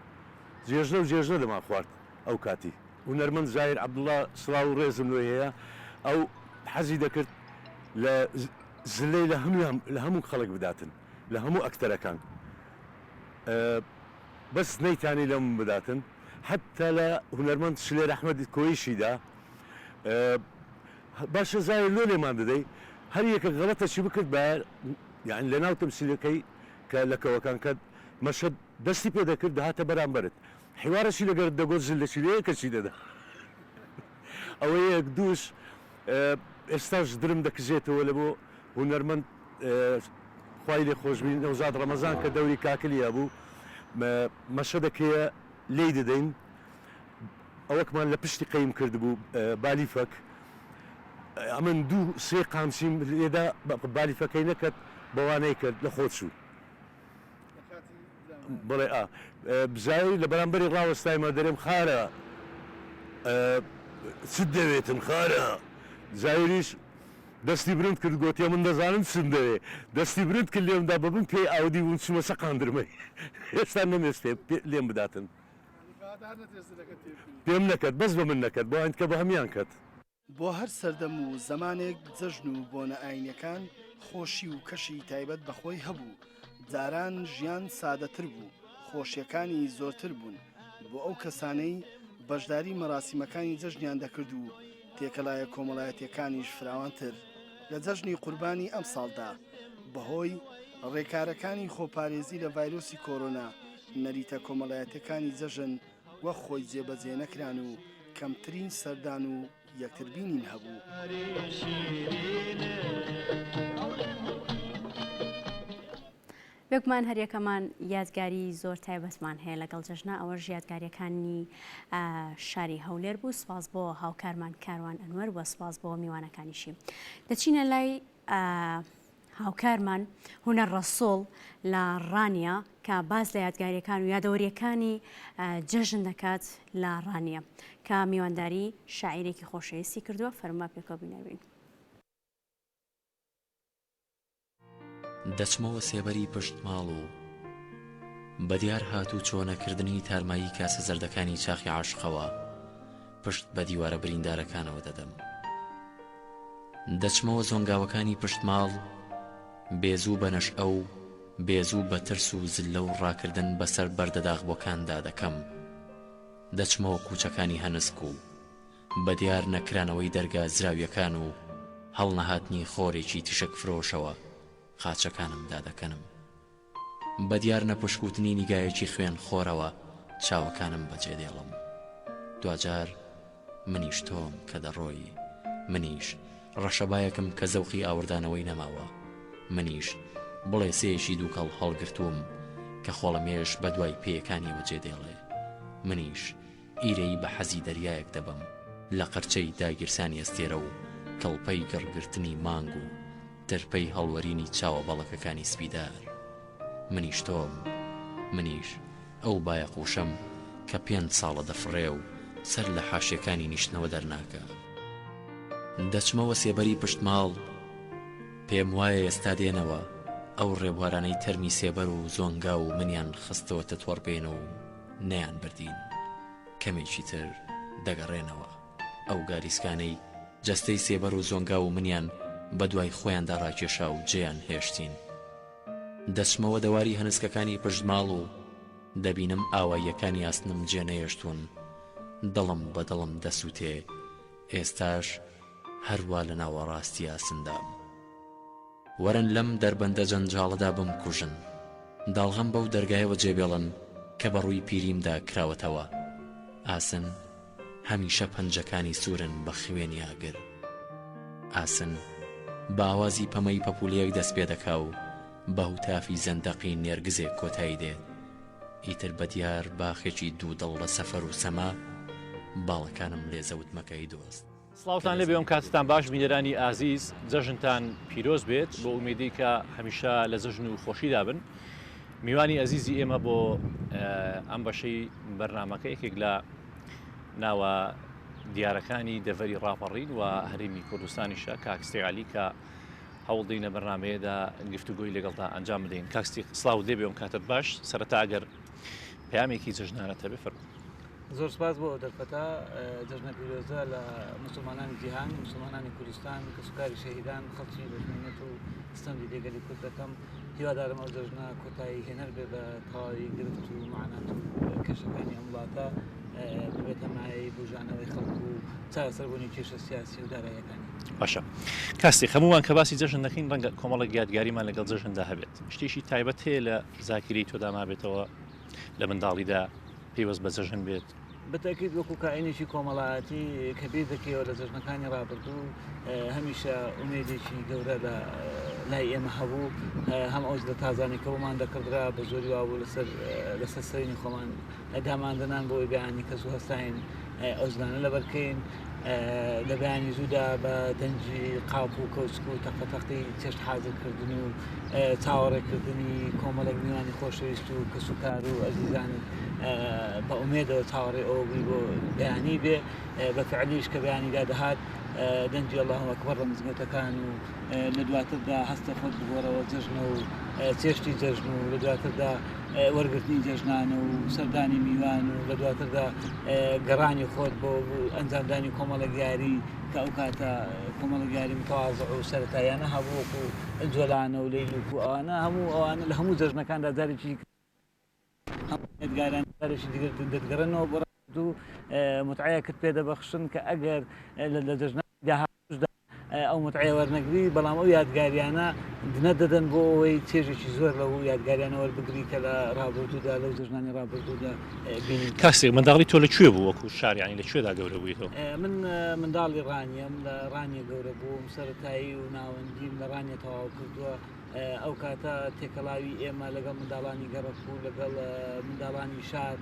جێژنە و جێژنە دەمانخوارد ئەو کاتی. هونەرمەند زاهیر عەبدوڵا سڵاو و ڕێزم لۆی هەیە، ئەو حەزی دەکرد لە زلەی لە هەموویان لە هەموو خەڵک بداتن، لە هەموو ئەکتەرەکان بەس نەیتانی لەم بداتن. حەتتا لە هونەرمەند شلێر ئەحمەد کۆیشی دا باشە زاهیر لۆ لێمان دەدەی هەر یەکە غەڵەتەکی بکردبایە یانی لەناو تەمسیلەکەی کە لە کەوەکان کە مەشهەد دەستی پێ دەکرد دەهاتە بەرامبەرت حیوارەکی لەگەرت دەگۆت زلەکی لە یەکەکی دەدا ئەوە یەک دووش ئێستاش درم دەکزێتەوە لە بۆ هونەرمەند خوای لێ خۆشبی نەوزاد ڕەمەزان کە دەوری کاکلی هەبوو مەشەدەکەیە لێی دەدەین ئەوەکمان لە پشتی قەیم کردبوو بالیفەک ئەمن دوو سێ قامچیم لێدا بالیفەکەی نەکەت بەوانەی کرد لە خۆ چوو بڵێ ئا بزای لە بەرامبەری ڕاوەستایمە دەرێم خارە چت دەوێتن خارە زایریش دەستی برند کرد گۆتیە من دەزانم چم دەوێ دەستی برند کرد لێم دا بە بن پێی ئاودی بووم چوومە سە قاندرمەی هێشتا نەمێستێ لێم بداتن پێم نەکەت بەس بە من نەکەت بۆ هەندکە بە هەمیان کەت. بۆ هەر سەردەم و زەمانێک جەژن و بۆنە ئاینیەکان خۆشی و کەشی تایبەت بە خۆی هەبوو، جاران ژیان سادەتر بوو، خۆشیەکانی زۆرتر بوون، بۆ ئەو کەسانەی بەشداری مەراسیمەکانی جەژنیان دەکرد و تێکەڵایە کۆمەڵایەتیەکانیش فراوانتر. لە جەژنی قوربانی ئەمساڵدا بەهۆی ڕێکارەکانی خۆپارێزی لە ڤایرۆسی کۆرۆنا، نەریتە کۆمەڵایەتیەکانی جەژن وەک خۆی جێبەجێ نەکران و کەمترین سەردان و یەکتربینین هەبوو. بێگومان هەریەکەمان یادگاری زۆر تایبەتمان هەیە لەگەڵ جەژنا ئەوەش یادگاریەکانی شاری هەولێر بوو سوپاس بۆ هاوکارمان کاروان ئەنوەر وە سوپاس بۆ میوانەکانیشی دەچینە لای هاوکارمان هونەر ڕەسوڵ لە ڕانیە کە باس لە یادگاریەکان و یادەوەریەکانی جەژن دەکات لە ڕانیە کە میوانداری شاعیرێکی خۆشەویستی کردووە فەرما پێکەوە بینەربین. دەچمەوە سێبەری پشت ماڵ و بە دیار هاتوچۆ نەکردنی تارمایی کاسە زەردەکانی چاخی عاشقەوە پشت بە دیوارە بریندارەکانەوە دەدەم. دەچمەوە زۆنگاوەکانی پشت ماڵ. بێزوو بە نەشئە و بێزوو بە ترس و زللە و ڕاکردن بەسەر بەردە داخبووەکاندا دەکەم. دەچمەوە کوچەکانی هەنسک و بە دیار نەکرانەوەی دەرگا زراویەکان و هەڵنەهاتنی خۆرێکی تیشک فرۆشەوە قاچەکانم دادەکەنم. بە دیار نەپشکووتنی نیگایەکی خوێن خۆرەوە چاوەکانم بەجێ دێڵم. دواجار منیش تۆم کە دەڕۆی. منیش ڕەشەبایەکم کە زەوقی ئاوڕدانەوەی نەماوە. منیش بڵێسەیەکی دووکەڵ هەڵگرتووم کە خۆڵەمێش بە دوای پێیەکانیەوە جێ دێڵێ. منیش ئیرەیی بە حەزی دەریایەک دەبەم لە قرچەی داگیرسانی ئەستێرە و کڵپەی گڕگرتنی مانگ و ترپەی هەڵوەرینی چاوە بەڵەکەکانی سپیدار. منیش تۆم. منیش ئەو بایەقوشەم کە پێنج ساڵە دەفڕێ و سەر لە حاشیەکانی نیشتنەوە دەرناکا. دەچمەوە سێبەری پشت ماڵ. پێم وایە ئێستا دێنەوە ئەو ڕێبوارانەی تەرمی سێبەر و زۆنگاو و منیان خستەوەتە تۆڕبێن و نەیانبردین. کەمێکی تر دەگەڕێنەوە. ئەو گالیسکانەی جەستەی سێبەر و زۆنگاو و منیان بە دوای خۆیاندا ڕاکێشا و جێیان هێشتین. دەچمەوە دەواری هەنسکەکانی پشت ماڵ و دەبینم ئاواییەکانی ئاسنم جێ نەهێشتوون. دڵم بە دڵم دەسووتێ. ئێستاش هەر وا لە ناوەڕاستی ئاسندام. وەرن لەم دەربەندە جەنجاڵەدا بمکوژن. داڵغەم بەو دەرگایەوە جێبێڵن کە بە ڕووی پیریمدا کراوەتەوە. ئاسن هەمیشە پەنجەکانی سوورن بە خوێنی ئاگر. ئاسن بە ئاوازی پەمەی پەپوولەیەک دەست پێ دەکا و بە هوتافی زەندەقی نێرگزێک کۆتایی دێت. ئیتر بە دیار باخێکی دوودڵ لە سەفەر و سەما، باڵەکانم لێ زەوت مەکە ئەی دۆست. سڵاوتان لێبێ ئەم کاتتان باش بینەرانی ئازیز جەژنتان پیرۆز بێت بۆ ئومێدی کە هەمیشە لە جەژن و خۆشیدا بن میوانی ئەزیزی ئێمە بۆ ئەم بەشەی بەرنمەکە یەکێک لە ناوە دیارەکانی دەڤەری ڕاپەڕین و هەرێمی کوردستانیشە کاک ستیق عەلی کە هەوڵ دەینە بەرنمەیەدا گفتوگۆی لەگەڵدا ئەنجام بدەین کاک ستیق سڵاو لێبێ ئەم کاتت باش سەرەتا ئەگەر پەیامێکی جەژنانەت هەبێ فەرموو. زۆر سپاس بۆ ئەو دەرفەتە جەژنە پیرۆزە لە موسڵمانانی جیهان، موسڵمانانی کوردستان، کەسوکاری شەهیدان، خەڵکی بەشمەینەت و ستەم دیدەی گەلی کورد دەکەم. هیوادارم ئەو جەژنە کۆتایی هێنەر بێ بە تەواوی گرفت و مەعانات و کێشەکانی ئەم وڵاتە، ببێتە مایەی بوژانەوەی خەڵک و چارەسەربوونی کێشە سیاسی و داراییەکانی. باشە کاک ستیق، هەموومان کە باسی جەژن دەکەین ڕەنگە کۆمەڵێک یادگاریمان لەگەڵ جەژندا هەبێت، شتێکی تایبەت هەیە لە زاکیرەی تۆدا مابێتەوە لە منداڵیدا پەیوەست بە جەژن بێت؟ بەتەئکید وەکو کائینێکی کۆمەڵایەتی کە بیر دەکەیەوە لە جەژنەکانی ڕابردوو هەمیشە ئومێدێکی گەورە لە لای ئێمە هەبوو هەم ئەو جلە تازانەی کە بۆمان دەکڕدرا بە زۆری وابوو لەسەر لەسەر سەرینی خۆمان داماندەنان بۆ ئەوەی بەیانی کە زوو هەستاین ئەو جلانە لەبەرکەین لە بەیانی زوودا بە دەنگی قاپ و کەوچک و تەقەتەقی چێشت حازرکردن و چاوەڕێکردنی کۆمەڵێک میوانی خۆشەویست و کەسوکار و ئەزیزانت بە ئومێدەوە چاوەڕێ ئەوە بووی بۆ بەیانی بێ بە فعلیش کە بەیانیدا دەهات دەنگی الله ئەکبەر لە مزگەوتەکان و لە دواتردا هەستە خۆت بگۆڕەوە جەژنە و چێشتی جەژن و لە دواتردا وەرگرتنی جەژنانە و سەردانی میوان و لە دواتردا گەڕانی خۆت بۆ ئەنجامدانی کۆمەڵێک یاری کە ئەو کاتە کۆمەڵێک یاری متەوازع و سەرەتاییانە هەبوو وەکو جۆلانە و لەیلوک و ئەوانە هەموو ئەوانە لە هەموو جەژنەکاندا جارێکی هەموو یادگاران جارێکی دیگە دەتگەڕێنەوە بۆ ڕابردوو متعەیەکت پێ دەبەخشن کە ئەگەر لە جەژنانی داهاتووشدا ئەو متعەیە وەرنەگری بەڵام ئەو یادگاریانە دنە دەدەن بۆ ئەوەی چێژێکی زۆر لەو یادگاریانە وەربگری کە لە ڕابردوودا لەو جەژنانی ڕابردوودا بینیوتە. کاک ستیق منداڵی تۆ لە کوێ بوو وەکو شار یانی لە کوێدا گەورە بوویتەوە؟ من منداڵی ڕانیەم لە ڕانیە گەورە بووم سەرەتایی و ناوەندیم لە ڕانیە تەواو کردووە ئەو کاتە تێکەڵاوی ئێمە لەگەڵ منداڵانی گەڕەک و لەگەڵ منداڵانی شار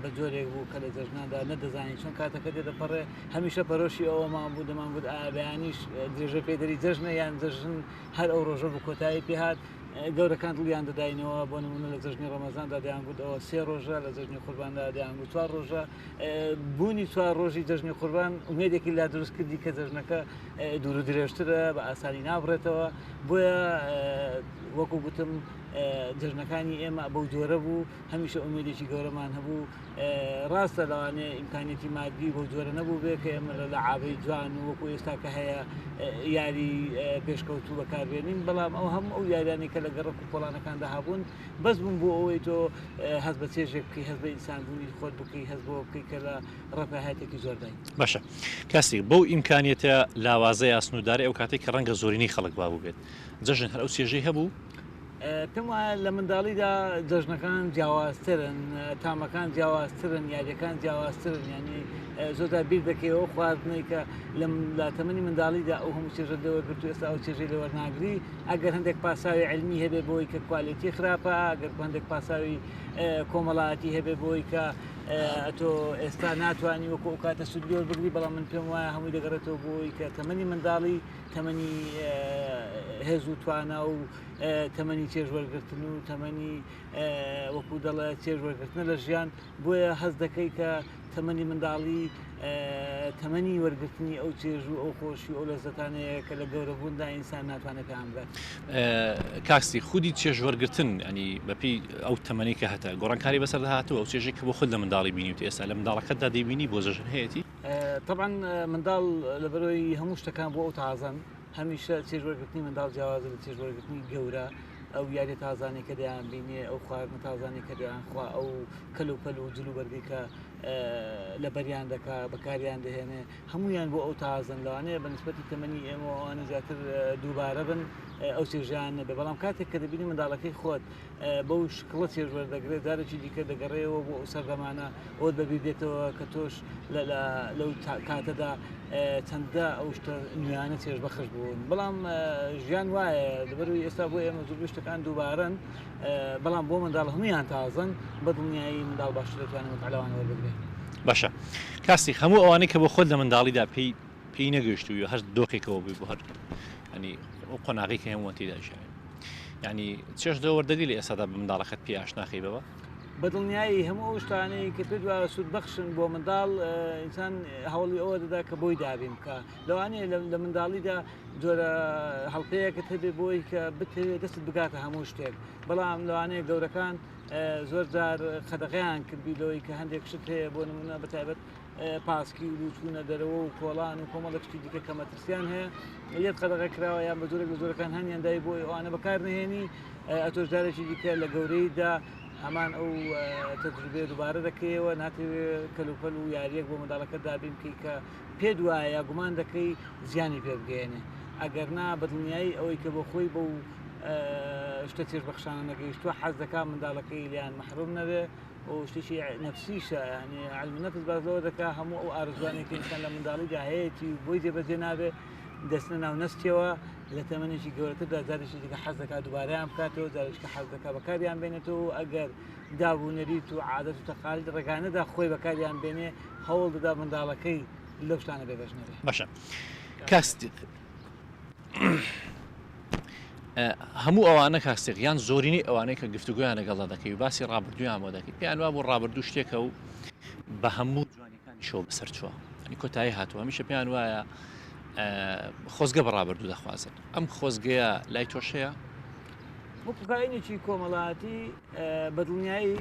بە جۆرێک بوو کە لە جەژناندا نەدەزانین چۆن کاتەکە تێدەپەڕێ هەمیشە پەرۆشی ئەوەمان بوو دەمانگوت ئایا بەیانیش درێژە پێدەری جەژنە یان جەژن هەر ئەو ڕۆژە بوو کۆتایی پێهات گەورەکان دڵیان دەداینەوە بۆ نمونە لە جەژنی ڕەمەزاندا دەیانگوت ئەوە سێ ڕۆژە لە جەژنی قورباندا دەیانگوت چوار ڕۆژە بوونی چوار ڕۆژی جەژنی قوربان ئومێدێکی لا دروست کردی کە جەژنەکە دوور و درێژترە بە ئاسانی نابڕێتەوە بۆیە. وەکو گوتم جەژنەکانی ئێمە بەو جۆرە بوو، هەمیشە ئومێدێکی گەورەمان هەبوو. ڕاستە لەوانەیە ئیمکانیەتی مادی بەو جۆرە نەبوو بێ کە ئێمە لە لەعابەی جوان و وەکو ئێستا کە هەیە یاری پێشکەوتوو بەکاربێنین، بەڵام ئەو هەموو ئەو یاریانەی کە لە گەڕەک و کۆڵانەکاندا هەبوون بەس بوون بۆ ئەوەی تۆ هەست بە چێژێک بکەی، هەست بە ئینسانبوونی خۆت بکەی، هەست بەوە بکەی کە لە ڕەفاهیەتێکی زۆردای. باشە کاسی بەو ئیمکانیەتە لاوازە یا سنووردارەی ئەو کاتەی کە ڕەنگە زۆرینەی خەڵک وابووبێت، جەژن هەر ئەو چێژەی هەبوو؟ پێم وایە لە منداڵیدا جەژنەکان جیاوازترن، تامەکان جیاوازترن، یاریەکان جیاوازترن، یانی زۆرجار بیر دەکەیەوە ئەو خواردنەی کە لە تەمەنی منداڵیدا ئەو هەموو چێژەت لێ وەرگرت و ئێستا ئەو چێژەی لێ وەرناگری، ئەگەر هەندێک پاساوی عیلمی هەبێ بۆی کە کوالێتی خراپە، ئەگەر هەندێک پاساوی کۆمەڵایەتی هەبێ بۆی کە ئەتۆ ئێستا ناتوانانی وەکو ئەو کاتە سوود لێ وەربگری، بەڵام من پێم وایە هەمووی دەگەڕێتەوە بۆی کە تەمەنی منداڵی تەمەنی هێز و توانا و تەمەنی چێژ وەرگرتن و تەمەنی وەکو دەڵێ چێژ وەرگرتنە لە ژیان، بۆیە هەست دەکەی کە تەمەنی منداڵی تەمەنی وەرگرتنی ئەو چێژ و ئەو خۆشی و ئەو لەزەتانەیە کە لە گەورەبووندا ئینسان ناتوانێت پێیان بگات. کاک ستیغ خودی چێژ وەرگرتن ینی بەپێی ئەو تەمەنی کە هەتە گۆڕانکاری بەسەردا هاتووە، ئەو چێژێک کە بۆ خۆت لە منداڵی بینیوتە ئێستا لە منداڵەکەتدا دەیبینی بۆ جەژن هەیەتی؟ تەبعەن منداڵ لەبەرەوەی هەموو شتەکان بۆ ئەو تازەن، هەمیشە چێژ وەرگرتنی منداڵ جیاوازە لە چێژ وەرگرتنی گەورە، ئەو یاریە تازانەی کە دەیان بینێ، ئەو خواردنە تازانەی کە دەیان خوا، ئەو کەل و پەل و جل و بەرگی کە لەبەریان دەکا بەکاریان دەهێنێ، هەمویان بۆ ئەو تازەن. لەوانەیە بە نسبەتی تەمەنی ئێمە ئەوانە زیاتر دووبارە بن ئەو چێژیان نەبێ، بەڵام کاتێک کە دەبینی منداڵەکەی خۆت بەو شکڵە چێژ وەردەگرێت، جارێکی دیکە دەگەڕێەوە بۆ ئەو سەردەمانە، ئەوت بەبیر دێتەوە کە تۆش لەو کاتەدا چەندە ئەو شتە نوێیانە چێژبەخش بوون. بەڵام ژیان وایە، لەبەرئەوەی ئێستا بۆ ئێمە زۆربەی شتەکان دووبارەن، بەڵام بۆ منداڵ هەموویان تازەن، بە دڵنیایی منداڵ باشتر دەتوانێت متعە لەوانە وەربگرێت. باشە کاسی هەموو ئەوانەی کە بۆ خۆت لە منداڵیدا پێی پێی نەگەیشتووی و هەر دۆخێکەوە بووی بۆ هەر ینی ئەو قۆناغی کە هەمووان تێدا ژیاوین ینی چێژ لەوە وەردەگری لە ئێستادا بە منداڵەکەت پێی ئاشناخەی بەوە؟ بە دڵنیایی هەموو ئەو شتانەی کە پێت وایە سوودبەخشن بۆ منداڵ، ئینسان هەوڵی ئەوە دەدا کە بۆی دابین بکا. لەوانەیە لە منداڵیدا جۆرە هەڵپەیەکت هەبێ بۆی کە بتەوێت دەستت بگاتە هەموو شتێک، بەڵام لەوانەیە گەورەکان زۆر جار قەدەغەیان کردبی لەوەی کە هەندێک شت هەیە، بۆ نمونە بە تایبەت پاسکیل و چوونە دەرەوە و کۆڵان و کۆمەڵێک شتی دیکە کە مەترسیان هەیە لێت قەدەغە کراوە یان بە جۆرێک لە جۆرەکان هەنیان دای بۆی ئەوانە بەکار نهێنی، ئەتۆش جارێکی دیکە لە گەورەیدا هەمان ئەو تەجروبەیە دووبارە دەکەیەوە، ناتەوێ کەلوپەل و یاریەک بۆ منداڵەکەت دابین بکەی کە پێت وایە یا گومان دەکەی زیانی پێ بگەیەنێ. ئەگەر نا بە دڵنیایی ئەوەی کە بۆ خۆی بەو شتە چێژبەخشانە نەگەیشتووە حەز دەکات منداڵەکەی لێیان مەحروم نەبێ. و شتێکی نەفسیشە، یعنی علم نفس باس لەوە دەکا هەموو ئەو ئارەزوانەی کە ئینسان لە منداڵیدا هەیەتی و بۆی جێبەجێ نابێ دەچنە ناو نەستیەوە، لە تەمەنێکی گەورەتردا جارێکی دیکە حەز دەکات دووبارەیان بکاتەوە، جارێکی کە حەز دەکات بەکاریان بێنێتەوە و ئەگەر داب و نەریت و عادەت و تەقالید ڕێگانەدا خۆی بەکاریان بێنێ هەوڵ دەدا منداڵەکەی لەو شتانە بێبەش نەبێ. باشە کاک ستیق هەموو ئەوانە کاک ستیق یان زۆرینەی ئەوانەی کە گفتوگۆیان لەگەڵدا دەکەی و باسی ڕابردوویان بۆ دەکەی پێیان وابوو ڕابردوو شتێکە و بە هەموو جوانیەکانیشەوە بەسەر چووە ینی کۆتایی هاتووە هەمیشە پێیان وایە خۆزگە بە ڕابردوو دەخوازن ئەم خۆزگەیە لای تۆش هەیە؟ وەکو کائینێکی کۆمەڵایەتی بە دڵنیایی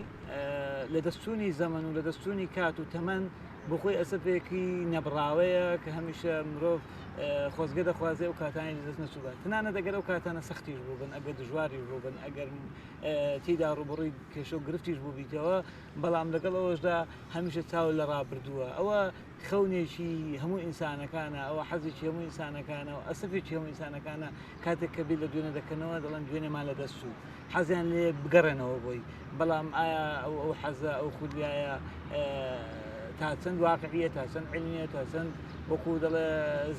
لە دەستچوونی زەمەن و لە دەستچوونی کات و تەمەن بۆ خۆی ئەسەفێکی نەبڕاوەیە کە هەمیشە مرۆڤ خۆزگە دەخوازێ ئەو کاتانەی لەدەست نەچووبا، تەنانەت ئەگەر ئەو کاتانە سەختیش بووبن، ئەگەر دژواریش بووبن، ئەگەر تێیدا ڕووبەڕووی کێشە و گرفتیش بووبیتەوە، بەڵام لەگەڵ ئەوەشدا هەمیشە چاو لە ڕابردووە. ئەوە خەونێکی هەموو ئینسانەکانە، ئەوە حەزێکی هەموو ئینسانەکانە و ئەسەفێکی هەموو ئینسانەکانە کاتێک کە بیر لە دوێنێ دەکەنەوە دەڵێن دوێنێمان لەدەست چوو. حەزیان لێیە بگەڕێنەوە بۆی، بەڵام ئایا ئەو ئەو حەزە ئەو خولیایە تا چەند واقعیە تا چەند علمیە تا چەند وەکو دەڵێ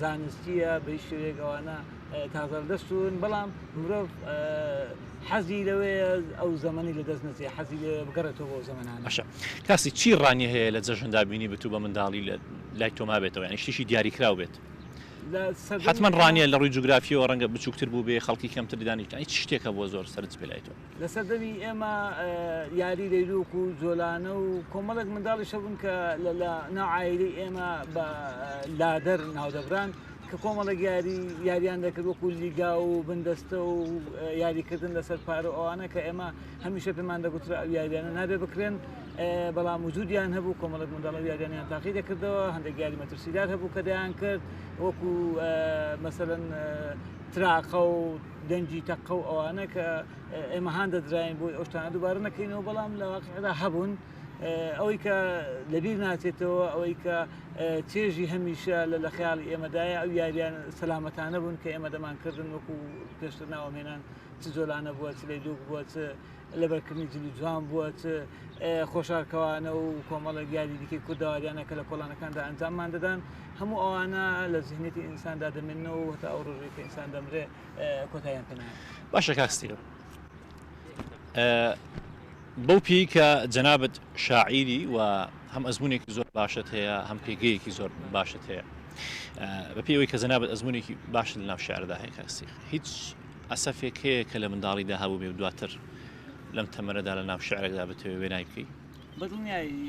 زانستیە بە هیچ شێوەیەک ئەوانە تازە لەدەستون بەڵام مرۆڤ حەزی لەوەیە ئەو زەمەنی لەدەست نەچێ حەزی لێ بگەڕێتەوە بۆ زەمەنانە. باشە کاسی چی ڕانیە هەیە لە جەژندا بینی بتو بە منداڵی لای تۆ مابێتەوە یانی شتێکی دیاریکراو بێت؟ حەتمەن ڕانیە لە ڕووی جوگرافیەوە ڕەنگە بچووکتر بووبێ خەڵکی کەمتر دانیشتوان هیچ شتێک هەبووە زۆر سەرنج بێ لای تۆ؟ لە سەردەمی ئێمە یاری لەیلوک و جۆلانە و کۆمەڵێک منداڵیش هەبوون کە لە ناو عایلەی ئێمە بە لادەر ناودەبران. کە کۆمەڵێک یاری یاریان دەکرد وەکو لیگا و بندەستە و یاریکردن لەسەر پارە و ئەوانە کە ئێمە هەمیشە پێمان دەگوترا ئەو یاریانە نابێ بکرێن بەڵام وجودیان هەبوو کۆمەڵێک منداڵ ئەو یاریانیان تاقی دەکردەوە هەندێک یاری مەترسیدار هەبوو کە دەیان کرد وەکو مەسەلەن تراقە و دەنگی تەقە و ئەوانە کە ئێمە هان دەدراین بۆی ئەو شتانە دووبارە نەکەینەوە بەڵام لە واقعدا هەبوون ئەوەی کە لەبیر ناچێتەوە ئەوەی کە چێژی هەمیشە لە لە خەیاڵی ئێمەدایە ئەو یاریان سەلامەتانە بوون کە ئێمە دەمانکردن وەکو پێشتر ناوم هێنان چ جۆلانە بووە چ لەیلوک بووە چ لەبەرکردنی جلی جوان بووە چ خۆشارکەوانە و کۆمەڵێک یاری دیکەی کوردەواریانە کە لە کۆڵانەکاندا ئەنجاممان دەدان هەموو ئەوانە لە زیهنیەتی ئینساندا دەمێننەوە و هەتا ئەو ڕۆژەی کە ئینسان دەمرێ کۆتاییان پێ نایەت. باشە کاک ستیڤ بەو پێی کە جەنابت شاعیری و هەم ئەزمونێکی زۆر باشت هەیە هەم پێگەیەکی زۆر باشت هەیە بە پێی ئەوەی کە جەنابت ئەزمونێکی باشت لە ناو شعردا هەیە کاک ستیڤ هیچ ئەسەفێک هەیە کە لە منداڵیدا هەبوو بێ و دواتر لەم تەمەنەدا لە ناو شعرێکدا بتەوێ وێنای بکەی؟ بەدڵنیایی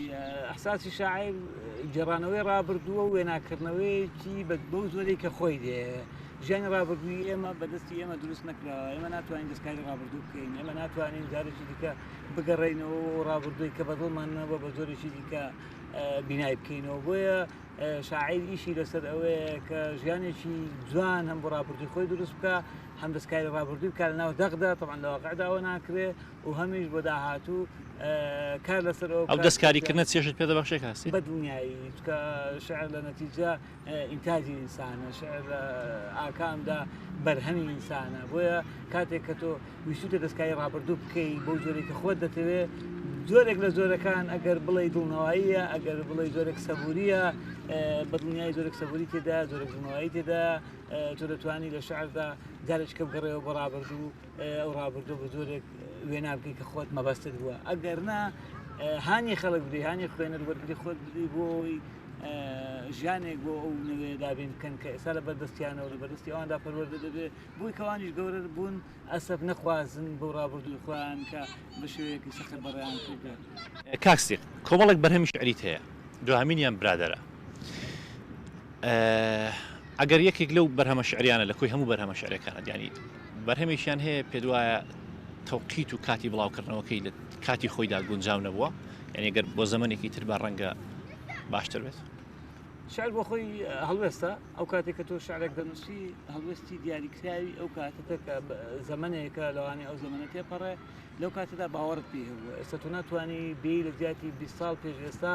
ئەحساسی شاعیر گێڕانەوەی ڕابردووە و وێناکردنەوەیەکی بەو جۆرەی کە خۆی دێ ژیانی ڕابردووی ئێمە بەدەستی ئێمە دروست نەکراوە ئێمە ناتوانین دەستکاری ڕابردوو بکەین ئێمە ناتوانین جارێکی دیکە بگەڕێینەوە و ڕابردووی کە بەدڵمان نەبووە بە جۆرێکی دیکە بینای بکەینەوە بۆیە شاعیر ئیشی لەسەر ئەوەیە کە ژیانێکی جوان هەم بۆ ڕابردووی خۆی دروست بکە هەم دەستکاری ڕابردووی بکە لە ناو دەقدا تەبعەن لە واقعدا ئەوە ناکرێ و هەمیش بۆ داهاتوو کار لەسەر ئەو دەستکاریکردنە چێژت پێ دەبەخشێ کاسی؟ بە دڵنیایی چونکە شعر لە نەتیجە ئینتاجی ئینسانە شعر لە ئاکامدا بەرهەمی ئینسانە بۆیە کاتێک کە تۆ ویستوتە دەستکاری ڕابردوو بکەی بەو جۆرێک کە خۆت دەتەوێ جۆرێک لە جۆرەکان ئەگەر بڵێ دڵنەواییە ئەگەر بڵێ جۆرێک سەبوریە بە دڵنیایی جۆرێک سەبوری تێدا جۆرێک دڵنەوایی تێدا تۆ دەتوانی لە شعردا جارێکە بگەڕێەوە بۆ ڕابردوو ئەو ڕابردوو بە جۆرێک وێنا بکەی کە خۆت مەبەستت بووە ئەگەر نا هانی خەڵک بدەی هانی خوێنەر وەرگری خۆت بدەی بۆ ئەوەی ژیانێک بۆ ئەو نوێ دابین بکەن کە ئێستا لە بەردەستیانەوە لە بەردەستی ئەواندا پەروەردە دەبێت بۆی کەوانیش گەورە بوون ئەسەف نەخوازن بۆ ڕابردووی خۆیان کە بە شێوەیەکی سەخت بەڕێیان کردووە. کاک سیق کۆمەڵێک بەرهەمی شیعریت هەیە دواهەمینیان برادەرە ئەگەر یەکێک لەو بەرهەمە شیعریانە لە کۆی هەموو بەرهەمە شیعریەکانت یانی بەرهەمێکیان هەیە پێت وایە تەوقیت و کاتی بڵاوکردنەوەکەی لە کاتی خۆیدا گونجاو نەبووە یعنی گەر بۆ زەمەنێکی تر بە ڕەنگە باشتر بێت؟ شعر بۆ خۆی هەڵوێستە ئەو کاتێک کە تۆ شعرێک دەنووسی هەڵوێستی دیاریکراوی ئەو کاتەتە کە زەمەنێکە لەوانەیە ئەو زەمەنە تێپەڕێ لەو کاتەدا باوەڕت پێی هەبووە ئێستا تۆ ناتوانانی بێ لە جیاتی 20 ساڵ پێش ئێستا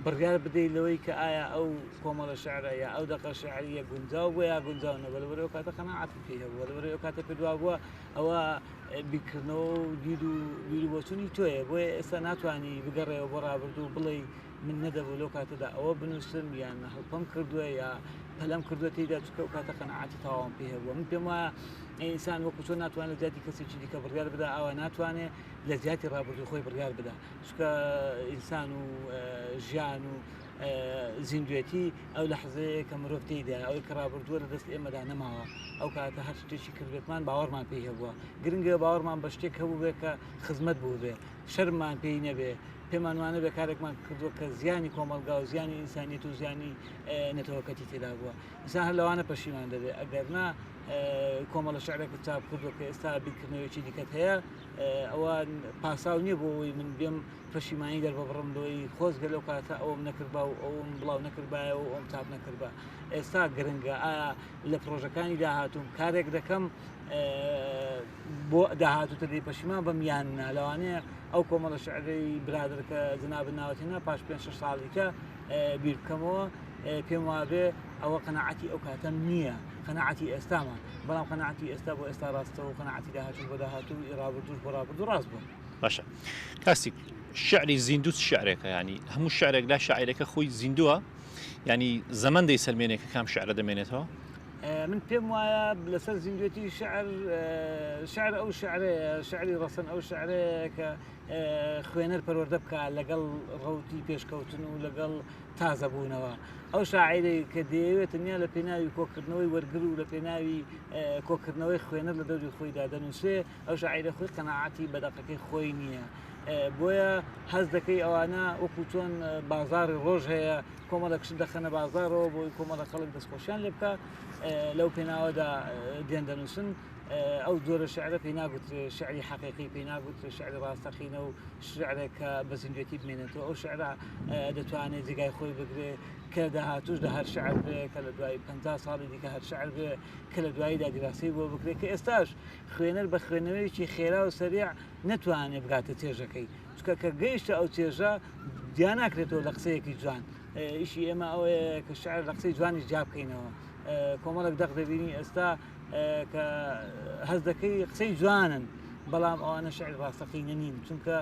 بڕیار بدەیت لەوەی کە ئایا ئەو کۆمەڵە شعرە یا ئەو دەقە شعریە گونجاو بووە یا گونجاو نەبووە لەبەر ئەو کاتە قەناعەتت پێی هەبووە لەبەر ئەو کاتە پێت وابووە ئەوە بیرکردنەوە و دید و بیر و بۆچوونی تۆیە بۆیە ئێستا ناتوانانی بگەڕێەوە بۆ ڕابردوو بڵێ من نەدەبوو لەو کاتەدا ئەوە بنووسم یان هەڵپەم کردووە یا پەلەم کردووە تێیدا چونکە ئەو کاتە قەناعەتی تەواوم پێ هەبووە من پێم وایە ئینسان وەکو چۆن ناتوانێت لە جیاتی کەسێکی دیکە بڕیار بدا ئاوا ناتوانێت لە جیاتی ڕابردوو خۆی بڕیار بدا چونکە ئینسان و ژیان و زیندوێتی ئەو لەحزەیە کە مرۆڤ تێیدا ئەوەی کە ڕابردووە لە دەست ئێمەدا نەماوە ئەو کاتە هەر شتێکی کردبێتمان باوەڕمان پێی هەبووە گرنگە باوەڕمان بە شتێک هەبوو بێ کە خزمەت بوو بێ شەرممان پێی نەبێ پێمان وانەبێ کارێکمان کردووە کە زیانی کۆمەڵگا و زیانی ئینسانیت و زیانی نەتەوەکەتی تێدا بووە ئینسان هەر لەوانە پەشیمان دەبێ ئەگەر نا کۆمەڵە شعرێکت چاپ کردووە کە ئێستا بیرکردنەوەیەکی دیکەت هەیە ئەوە پاساو نییە بۆ ئەوەی من بێم پەشیمانی دەرببڕم لەوەی خۆزگە لەو کاتە ئەوم نەکردبا و ئەوم بڵاو نەکردبایە و ئەوم چاپ نەکردبا ئێستا گرنگە ئایا لە پرۆژەکانی داهاتووم کارێک دەکەم بۆ داهاتوو تەدەی پەشیمان بم یان نا لەوانەیە ئەو کۆمەڵە شعرەی برادر کە جنابت ناوت هێنا پاش پێ شەش ساڵیکە بیر بکەمەوە پێم وابێ ئەوە قەنەعەتی ئەو کاتەم نییە قەنەعەتی ئێستامە بەڵام قەنەعەتی ئێستا بۆ ئێستا ڕاستە و قەنەعەتی داهاتوو بۆ داهاتوو ڕابردووش بۆ ڕابردوو ڕاست بوو باشە کاسی شعری زیندوو چ شعرێکە ینی هەموو شعرێک لا شاعرەکە خۆی زیندووە ینی زەمەن دەیسەلمێنێ کە کام شعرە دەمێنێتەوە من پێم وایە لەسەر زیندوێتی شعر شعر ئەو شعرەیە شعری ڕەسەن ئەو شعرەیە کە خوێنەر پەروەردە بکە لەگەڵ ڕەوتی پێشکەوتن و لەگەڵ تازەبوونەوە ئەو شاعیرەی کە دەیەوێت تەنیا لە پێناوی کۆکردنەوەی وەرگر و لە پێناوی کۆکردنەوەی خوێنەر لە دەوری خۆیدا دەنووسێ ئەو شاعیرە خۆی قەناعەتی بە دەقەکەی خۆی نییە. بۆیە هەست دەکەی ئەوانە وەکو چۆن بازاڕی ڕۆژ هەیە کۆمەڵێک شت دەخەنە بازاڕەوە بۆی کۆمەڵە خەڵک دەستخۆشیان لێ بکە لەو پێناوەدا دێن دەنووسن ئەو جۆرە شعرە پێی ناگوترێ شعری حەقیقی پێی ناگوترێ شعری ڕاستەقینە و شعرێک کە بە زیندوێتی بمێنێتەوە ئەو شعرە دەتوانێت جێگای خۆی بگرێ کە داهاتوش دە هەر شعر بێ کە لە دوای 50 ساڵی دیکە هەر شعر بێ کە لە دواییدا دیراسی بۆ بکرێت کە ئێستاش خوێنەر بە خوێندنەوەیەکی خێرا و سەریع نەتوانێت بگاتە چێژەکەی چونکە کە گەیشتە ئەو چێژە جیا ناکرێتەوە لە قسەیەکی جوان ئیشی ئێمە ئەوەیە کە شعر لە قسەی جوانیش جیا بکەینەوە کۆمەڵێک دەق دەبینی ئێستا کە هەست دەکەی قسەی جوانن بەڵام ئەوانە شعر ڕاستەقینە نین چونکە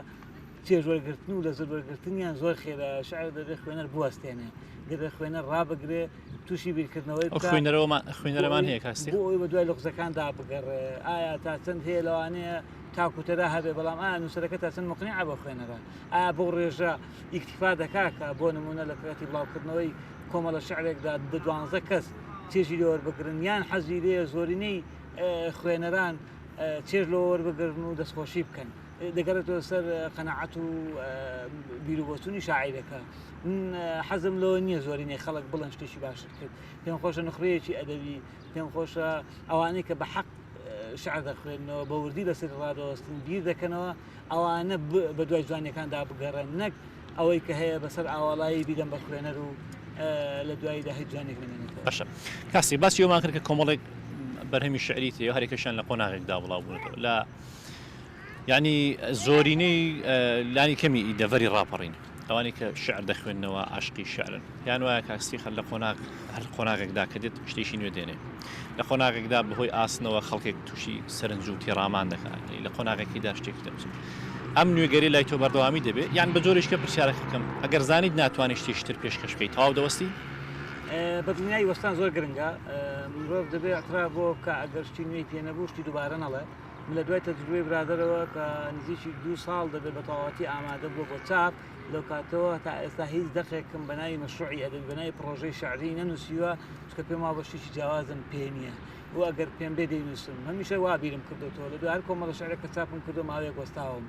چێژوەرگرتن و لە زەروەرگرتنیان زۆر خێرا شعر دەبێت خوێنەر بوەستێنێ دەبێت خوێنەر ڕابگرێ تووشی بیرکردنەوەی خوێنەرەوەمان خوێنەرەمان هەیە کاسی بۆ ئەوی بە دوای لغزەکاندا بگەڕێ ئایا تا چەند هەیە لەوانەیە تاکوتەرا هەبێ بەڵام ئایا نووسەرەکە تا چەند مقنیعە بۆ خوێنەرە ئایا بۆ ڕێژە ئیکتیفا دەکا کە بۆ نمونە لە کاتی بڵاوکردنەوەی کۆمەڵە شعرێکدا دە دوانزە کەس چێژی لێ وەربگرن یان حەزی لێ زۆرینەی خوێنەران چێژ لەوە وەربگرن و دەستخۆشی بکەن دەگەڕێتەوە سەر قەناعەت و بیروبۆچوونی شاعیرەکە من حەزم لەوە نییە زۆرینەی خەڵک بڵێن شتێکی باشت کرد پێم خۆشە نخرەیەکی ئەدەبی پێم خۆشە ئەوانەی کە بە حەق شعر دەخوێننەوە بە وردی لەسەر ڕادەوەستن بیر دەکەنەوە ئەوانە بە دوای جوانیەکاندا بگەڕێن نەک ئەوەی کە هەیە بەسەر ئاواڵایی بیدەم بە خوێنەر و لە دواییدا هیچ جوانێک نەمێنێتەوە. باشە کاسی باسی ئەومان کرد کە کۆمەڵێک بەرهەمی شعری تێ هەرێکەشیان لە قۆناغێکدا بڵاو بوونەتەوە لە یعنی زۆرینەی لانی کەمی دەڤەری ڕاپەڕین ئەوانەی کە شعر دەخوێننەوە عاشقی شعرن پێیان وایە کاک ستیخەر لە قۆناغ هەر قۆناغێکدا کە دێت شتێکی نوێ دێنێ لە قۆناغێکدا بەهۆی ئاسنەوە خەڵکێک تووشی سەرنج و تێڕامان دەکات لە قۆناغێکیدا شتێکی دەنووسن ئەم نوێگەری لای تۆ بەردەوامی دەبێت یان بە جۆرێکە پرسیارەکە بکەم ئەگەر زانیت ناتوانانی شتێکی تر پێشکەش بکەیت تەواو دەوەستی؟ بە دڵنیایی وەستان زۆر گرنگە مرۆڤ دەبێت اعتراف بۆ بکە ئەگەر شتی نوێی پێ نەبوو شتی دووبارە نەڵێ من لە دوای تەجروبەی برادەرەوە کە نزیکی دوو ساڵ دەبێت بە تەواوەتی ئامادە بووە بۆ چاپ لەو کاتەوە تا ئێستا هیچ دەقێکم بە ناوی مەشروعی ئەدەبی بە ناوی پڕۆژەی شعری نەنووسیوە چونکە پێم وابووە شتێکی جیاوازم پێ نییە و ئەگەر پێم بێ دەینووسم هەمیشە وا بیرم کردوتەوە لە دوای هەر کۆمەڵە شعرێک کە چاپم کردو ماوەیەک وەستاوم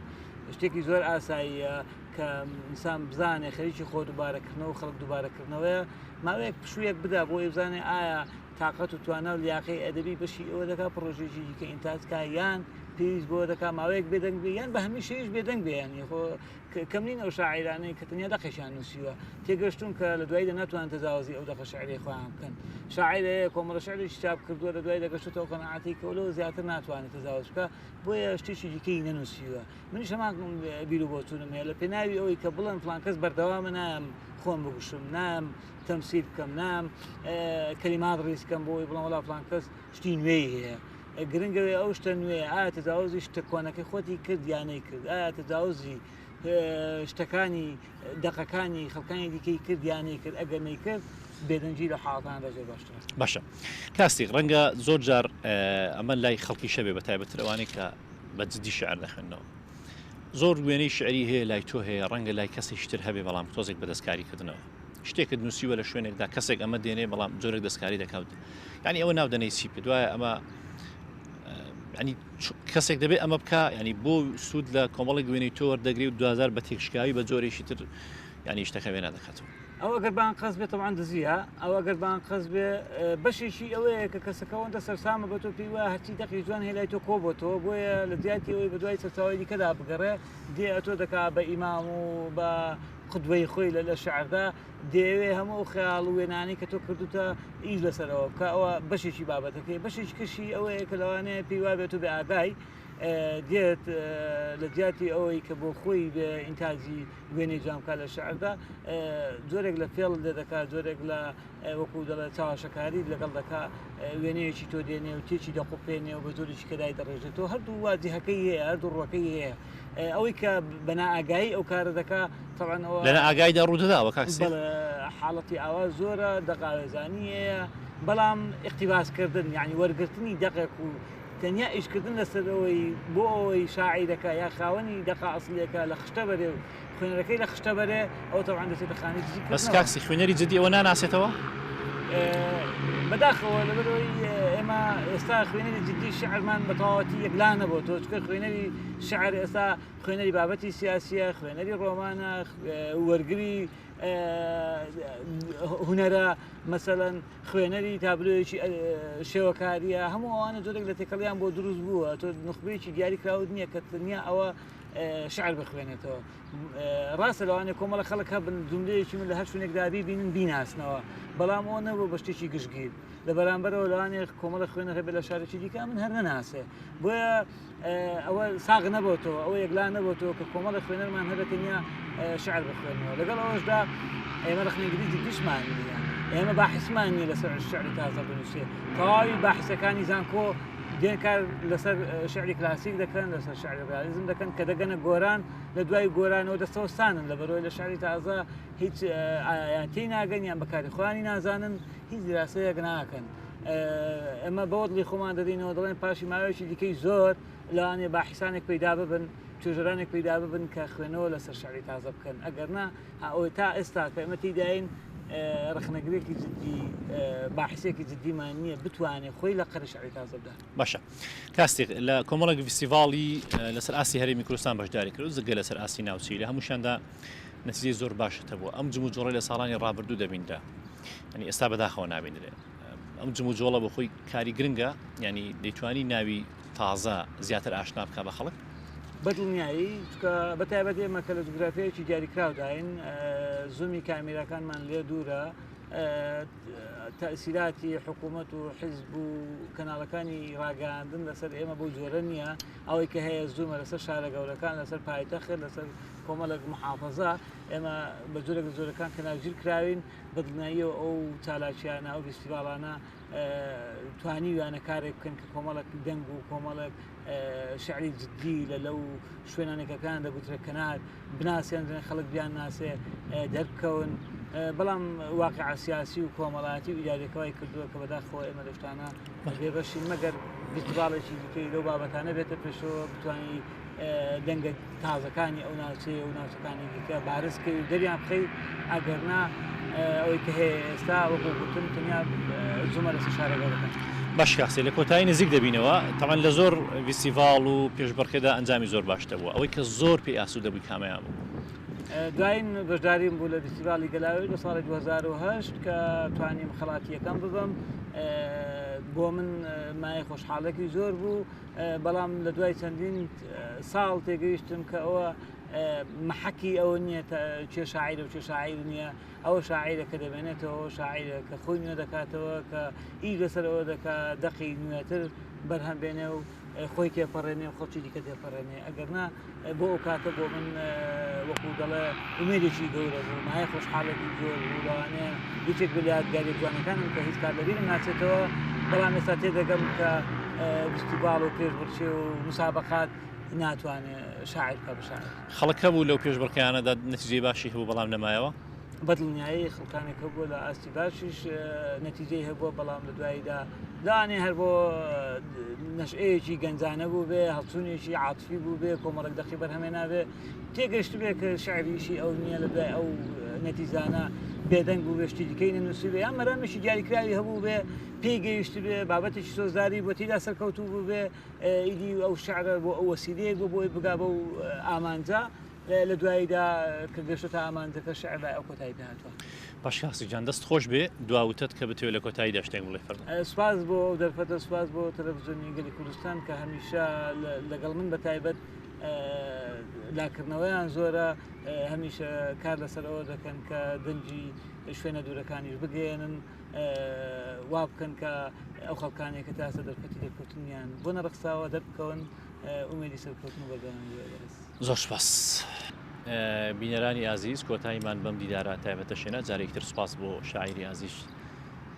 شتێکی زۆر ئاساییە کە ئینسان بزانێ خەریکی خۆ دووبارەکردنەوە و خەڵک دووبارەکردنەوەیە ماوەیەک پشوویەک بدا بۆ ئەوی بزانێ ئایا تاقەت و توانا و لیاقەی ئەدەبی بەشی ئەوە دەکا پڕۆژەیەکی دیکە ئینتاج کا یان پێویست بۆ دەکا ماوەیەک بێدەنگ بێ یان بە هەمیشەیش بێدەنگ بێ یانی خۆ کەم نین ئەو شاعیرانەی کە تەنیا دەقێکیان نووسیوە تێگەشتون کە لە دواییدا ناتوانن تەجاوزی ئەو دەقە شعریەی خۆیان بکەن شاعیر هەیە کۆمەڵە شعرێکی چاپ کردووە لە دوای دەگەشتەوە قەناعەتی کە لەوە زیاتر ناتوانێت تەجاوز بکە بۆیە شتێکی دیکەی نەنووسیوە منیش هەمان بیر و بۆچوونم هەیە لە پێناوی ئەوەی کە بڵێن فڵان کەس بەردەوامە نایەم خۆم بگوشم نایەم تەمسیل بکەم نام کەلیمات ڕیز کەم بۆ ئەوەی بڵێم وەڵا فڵان کەس شتی نوێی هەیە گرنگەوێ ئەو شتە نوێ ئایا تەجاوزی شتە کۆنەکەی خۆتی کرد یان نەیکرد ئایا تەجاوزی شتەکانی دەقەکانی خەڵکانی دیکەی کرد یان نەیکرد ئەگەر نەیکرد بێدەنگی لە حاڵەتاندا زۆر باشترە. باشە کاستیک ڕەنگە زۆر جار ئەمە لای خەڵکی شەبێ بە تایبەتتر ئەوانەی کە بە جدی شعر دەخوێننەوە زۆر وێنەی شعری هەیە لای تۆ هەیە ڕەنگە لای کەسێکی تر هەبێ بەڵام تۆزێک بە دەستکاری کردنەوە شتێکت نووسیوە لە شوێنێکدا کەسێک ئەمە دێنێ بەڵام جۆرێک دەستکاری دەکات یعنی ئەوە ناو دەنەی چی پێ دوایە ئەمە ینی کەسێک دەبێت ئەمە بکە ینی بۆ سوود لە کۆمەڵێک وێنەی تۆ وەردەگری و دوازار بە تێکشکاوی بە جۆرێکی تر ینی شتەکە وێنا دەکاتەوە. ئەو ئەگەر بان قەز بێ تەبعەن دزیە ئەو ئەگەر بان قەز بێ بەشێکی ئەوەیە کە کەسەکە ئەوەندە سەرسامە بە تۆ پێی وایە هەرچی دەقی جوان هەیە لای تۆ کۆ بۆتەوە بۆیە لە جیاتی ئەوەی بە دوای سەرچاوەی دیکەدا بگەڕێ دێ ئەتۆ دەکا بە ئیمام و بە قودوەی خۆی لە لە شعردا دەیەوێ هەموو ئەو خەیاڵ و وێنانەی کە تۆ کردوتە ئیش لەسەرەوە بکە ئەوە بەشێکی بابەتەکەی بەشێکی کەشی ئەوەیە کە لەوانەیە پێی وابێت و بێ ئاگای دێت لە جیاتی ئەوەی کە بۆ خۆی بێ ئینتاجی وێنەی جوان بکات لە شعردا جۆرێک لە فێڵ لێ دەکات جۆرێک لە وەکو دەڵێ چاواشەکاریت لەگەڵ دەکا وێنەیەکی تۆ دێنێ و تێکی دەقوپێنێ و بە جۆرێکی کە دای دەڕێژێتەوە هەردوو واجهەکەی هەیە هەردوو ڕووەکەی هەیە ئەوەی کە بە نائاگایی ئەو کارە دەکا تەبعەن ئەوە لە نائاگاییدا ڕوودەداوە کاک سێ؟ بەڵێ حاڵەتی ئاوا زۆرە دەقاوێزانی هەیە بەڵام ئیقتیباسکردن یعنی وەرگرتنی دەقێک و تەنیا ئیشکردن لەسەر ئەوەی بۆ ئەوەی شاعیرەکە یا خاوەنی دەقە ئەسڵیەکە لە خشتە بەرێ و خوێنەرەکەی لە خشتە بەرێ ئەوە تەبعەن دەچێتە خانەی دزی بەس کاک سی خوێنەری جدی ئەوە ناناسێتەوە؟ بەداخەوە لەبەرەوەی ئێمە ئێستا خوێنەری جدی شعرمان بە تەواوەتی یەکلا نەبۆتەوە چونکە خوێنەری شعر ئێستا خوێنەری بابەتی سیاسیە خوێنەری ڕۆمانە وەرگری هونەرە مەسەلەن خوێنەری تابلۆیەکی شێوەکاریە هەموو ئەوانە جۆرێک لە تێکەڵیان بۆ دروست بووە تۆ نخبەیەکی دیاری کراوت نییە کە تەنیا ئەوە شعر بخوێنێتەوە ڕاستە لەوانێ کۆمەڵە خەڵک هەبن جملەیەکی من لە هەر شوێنێکدا بیبینن بیناسنەوە بەڵام ئەوە نەبوو بە شتێکی گشتگیر لە بەرامبەرەوە لەوانێ کۆمەڵە خوێنەر هەبێت لە شارێکی دیکە من هەر نەناسێ بۆیە ئەوە ساغ نەبێتەوە ئەوە یەکلا نەبێتەوە کە کۆمەڵە خوێنەرمان هەبێت تەنیا شعر بخوێنەوە لەگەڵ ئەوەشدا ئێمە ڕخنەگری جدیشمان نییە ئێمە باحسمان نییە لەسەر شعری تازە بنووسێ تەواوی باحسەکانی زانکۆ دێن کار لەسەر شعری کلاسیک دەکەن لەسەر شعری ڕیالیزم دەکەن کە دەگەنە گۆران لە دوای گۆرانەوە دەستەوەستانن لە بەرەوەی لە شعری تازە هیچ یان تێی ناگەن یان بەکاری خۆیانی نازانن هیچ دراسەیەک ناکەن ئێمە بەوە دڵی خۆمان دەدەینەوە دەڵێن پاشی ماوەیەکی دیکەی زۆر لەوانەیە باحیسانێک پەیدا ببن توێژەرانێک پەیدا ببن کە خوێنەوە لەسەر شعری تازە بکەن ئەگەر نا ئەوەی تا ئێستا کە ئێمە تێیداین ڕەخنەگرێکی جدی باحسێکی جدیمان نییە بتوانێت خۆی لە قەرە شعری تازە بدات. باشە کاستێک لە کۆمەڵێک فیستیڤاڵی لەسەر ئاستی هەرێمی کوردستان بەشداری کرد و جگە لەسەر ئاستی ناوچەیی لە هەمووشیاندا نەتیجەی زۆر باشت هەبووە ئەم جموجۆڵەی لە ساڵانی ڕابردوو دەبینرا ینی ئێستا بەداخەوە نابینرێ ئەم جموجۆڵە بۆ خۆی کاری گرنگە ینی دەیتوانی ناوی تازە زیاتر ئاشنا بکە بە خەڵک بەدڵنیایی چکە بە تایبەت ئێمە کە لە جوگرافیایەکی دیاریکراوداین زوومی کامیراکانمان لێ دوورە تەسیراتی حکوومەت و حیزب و کەناڵەکانی ڕاگەاندن لەسەر ئێمە بەو جۆرە نییە ئەوەی کە هەیە زوومە لەسەر شارە گەورەکان لەسەر پایتەخت لەسەر کۆمەڵێک محافظە ئێمە بە جۆرێک لە جۆرەکان کەنارگیر کراوین بەدڵنیاییەوە ئەو چالاکیانە ئەو فیستیڤاڵانە توانیویانە کارێک بکەن کە کۆمەڵێک دەنگ و کۆمەڵێک شعری جدی لە لەو شوێنانێک کە پێیان دەگوترێت کەنار بناسێنرێن خەڵک بیان ناسێ دەربکەون بەڵام واقع سیاسی و کۆمەڵایەتی و ئیدارەکە وای کردووە کە بەداخەوە ئێمە لە شتانە بێبەشین مەگەر فیستیڤاڵێکی دیکەی لەو بابەتانە بێتە پێشەوە بتوانی دەنگە تازەکانی ئەو ناوچەیە و ناوچەکانی دیکە بارز کەی و دەریان بخەی ئەگەر نا ئەوەی کە هەیە ئێستا وەکو گوتم تەنیا زوومە لەسەر شارە گەورەکان. باش کاک حسێن لە کۆتایی نزیک دەبینەوە تەبعەن لە زۆر ڤیستیڤاڵ و پێشبڕکێدا ئەنجامی زۆر باشت هەبووە ئەوەی کە زۆر پێی ئاسوودە بووی کامەیان بوو؟ دوایین بەشداریم بوو لە ڤیستیڤاڵی گەلاوێژ لە ساڵی 2008 کە توانیم خەڵاتی یەکەم ببم بۆ من مایەی خۆشحاڵێکی زۆر بوو بەڵام لە دوای چەندین ساڵ تێگەیشتم کە ئەوە محەکی ئەوە نییە چێ شاعیرە و چێ شاعیر نییە ئەوە شاعیرە کە دەمێنێتەوە شاعیرە کە خۆی نوێ دەکاتەوە کە ئیش لەسەر ئەوە دەکا دەقی نوێتر بەرهەم بێنێ و خۆی تێپەڕێنێ و خەڵکی دیکە تێپەڕێنێ ئەگەر نا بۆ ئەو کاتە بۆ من وەکو دەڵێ ئومێدێکی گەورە بوو مایە خۆشحاڵێکی زۆر بوو لەوانەیە یەکێک بە یادگاریە جوانەکانم کە هیچ کات لەبیرم ناچێتەوە بەڵام ئێستا تێدەگەم کە فیستیڤاڵ و پێشبڕکێ و مسابقات ناتوانێ شاعیر بکە بە شاعیر. خەڵک هەبوو لەو پێشبڕکێیانەدا نەتیجەی باشی هەبوو بەڵام نەمایەوە؟ بەدڵنیایی خەڵکانێک هەبووە لە ئاستی باشیش نەتیجەی هەبووە بەڵام لە دواییدا لەوانەیە هەر بۆ نەشئەیەکی گەنجانە بوو بێ هەڵچوونێکی عاتفی بوو بێ کۆمەڵێک دەقی بەرهەمێنابێ تێگەشتبێ کە شعریشی ئەو نییە لە دوای ئەو نەتیجانە بێدەنگ بوو بێ شتی دیکەی نەنووسیبێ یان مەرامێکی دیاریکراوی هەبوو بێ پێی گەیشتبێ بابەتێکی سۆزداری بۆ تێدا سەرکەوتوو بوو بێ ئیدی ئەو شعرە بۆ ئەو وەسیلەیەک بوو بۆی بگا بەو ئامانجە لە دواییدا کە گەشتۆتە ئامانجەکە شعر لای ئەو کۆتایی پێ هاتووە. باش کاک حسین جان دەست خۆش بێ دوا وتەت کە بتەوێ لە کۆتاییدا شتێک بڵێی فەرموو. سوپاس بۆ ئەو دەرفەتە سوپاس بۆ تەلەفزیۆنی گەلی کوردستان کە هەمیشە لەگەڵ من بە تایبەت لاکردنەوەیان زۆرە هەمیشە کار لەسەر ئەوە دەکەن کە دەنگی شوێنە دوورەکانیش بگەیەنن وا بکەن کە ئەو خەڵکانێک کە تاسە دەرفەتی دەرکەوتنیان بۆ نەڕەخساوە دەربکەون ئومێدی سەرکەوتن و بەردەوامی بۆ بەڕێز. زۆر سوپاس. بینەرانی ئازیز کۆتاییمان بەم دیدارە تایبەتە شێنا جارێکی تر سوپاس بۆ شاعیری ئازیز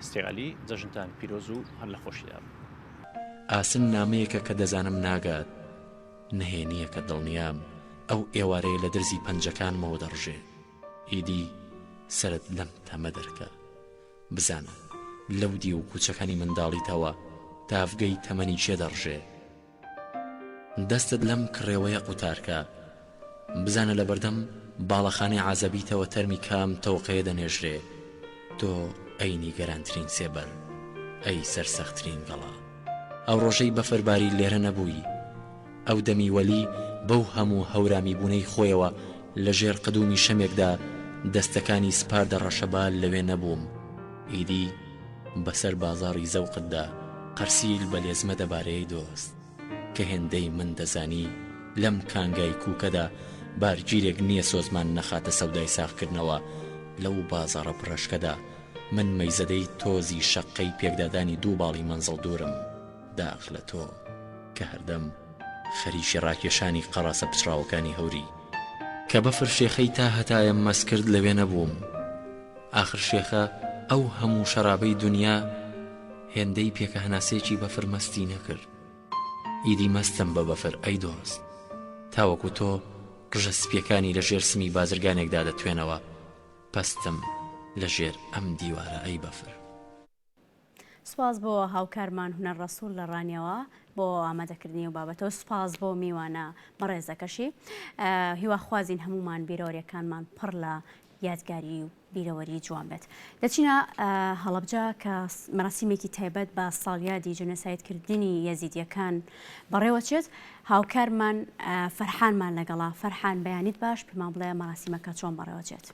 ستێ عەلی جەژنتان پیرۆز و هەر لە خۆشیدا بن. ئاسن نامەیەکە کە دەزانم ناگات، نهێنییەکە دڵنیام ئەو ئێوارەیە لە درزی پەنجەکانمەوە دەڕژێ، ئیدی سەرت لەم تەمە دەرکە. بزانە لەو دیو کوچەکانی منداڵیتەوە تاڤگەی تەمەنی کێ دەڕژێ؟ دەستت لەم کڕێوەیە قوتارکە، بزانە لەبەردەم باڵەخانەی عازەبیتەوە تەرمی کام تەوقەیە دەنێژرێ، تۆ ئەی نیگەرانترین سێبەر. ئەی سەرسەخترین گەڵا. ئەو ڕۆژەی بەفر باری لێرە نەبووی. ئەو دەمی وەلی بەو هەموو هەورامی بوونەی خۆیەوە لە ژێر قدومی شەمێکدا دەستەکانی سپاردە ڕەشەبا لەوێ نەبووم. ئیدی بەسەر بازاڕی زەوقتدا قەرسیل بە لێزمە دەبارێی دۆست. کە هێندەی من دەزانی لەم کانگای کووکەدا بارگیرێک نییە سۆزمان نەخاتە سەودای ساغکردنەوە لەو بازاڕە پڕەشکەدا من مەیزەدەی تۆزی شەققەی پێکدادانی دوو باڵی مەنزڵ دوورم داخ لە تۆ کە هەردەم خەریکی ڕاکێشانی قەڕاسە پچڕاوەکانی هەوری کە بەفر شێخەی تا هەتایەم مەست کرد لەوێ نەبووم ئاخر شێخە ئەو هەموو شەرابەی دونیا هێندەی پێکە هەناسەیەکی بەفر مەستی نەکرد ئیدی مەستم بە بەفر ئەی دۆست تاوەکو تۆ قژە سپیەکانی لە ژێر سمی بازرگانێکدا دەتوێنەوە پەستم لە ژێر ئەم دیوارە ئەی بەفر. سوپاس بۆ هاوکارمان هونەر ڕەسوڵ لە ڕانیەوە بۆ ئامادەکردنی و بابەتەوە سوپاس بۆ میوانە بەڕێزەکەشی هیواخوازین هەمومان بیرەوەریەکانمان پڕ لە یادگاری و بیرەوەری جوان بێت. دەچینە هەڵەبجە کە مەراسیمێکی تایبەت بە ساڵیادی جینۆسایدکردنی یەزیدیەکان بەڕێوەچێت. هاوکارمان فەرحانمان لەگەڵە. فەرحان بەیانیت باش، پێمان بڵێ مەراسیمەکە چۆن بەڕێوەچێت؟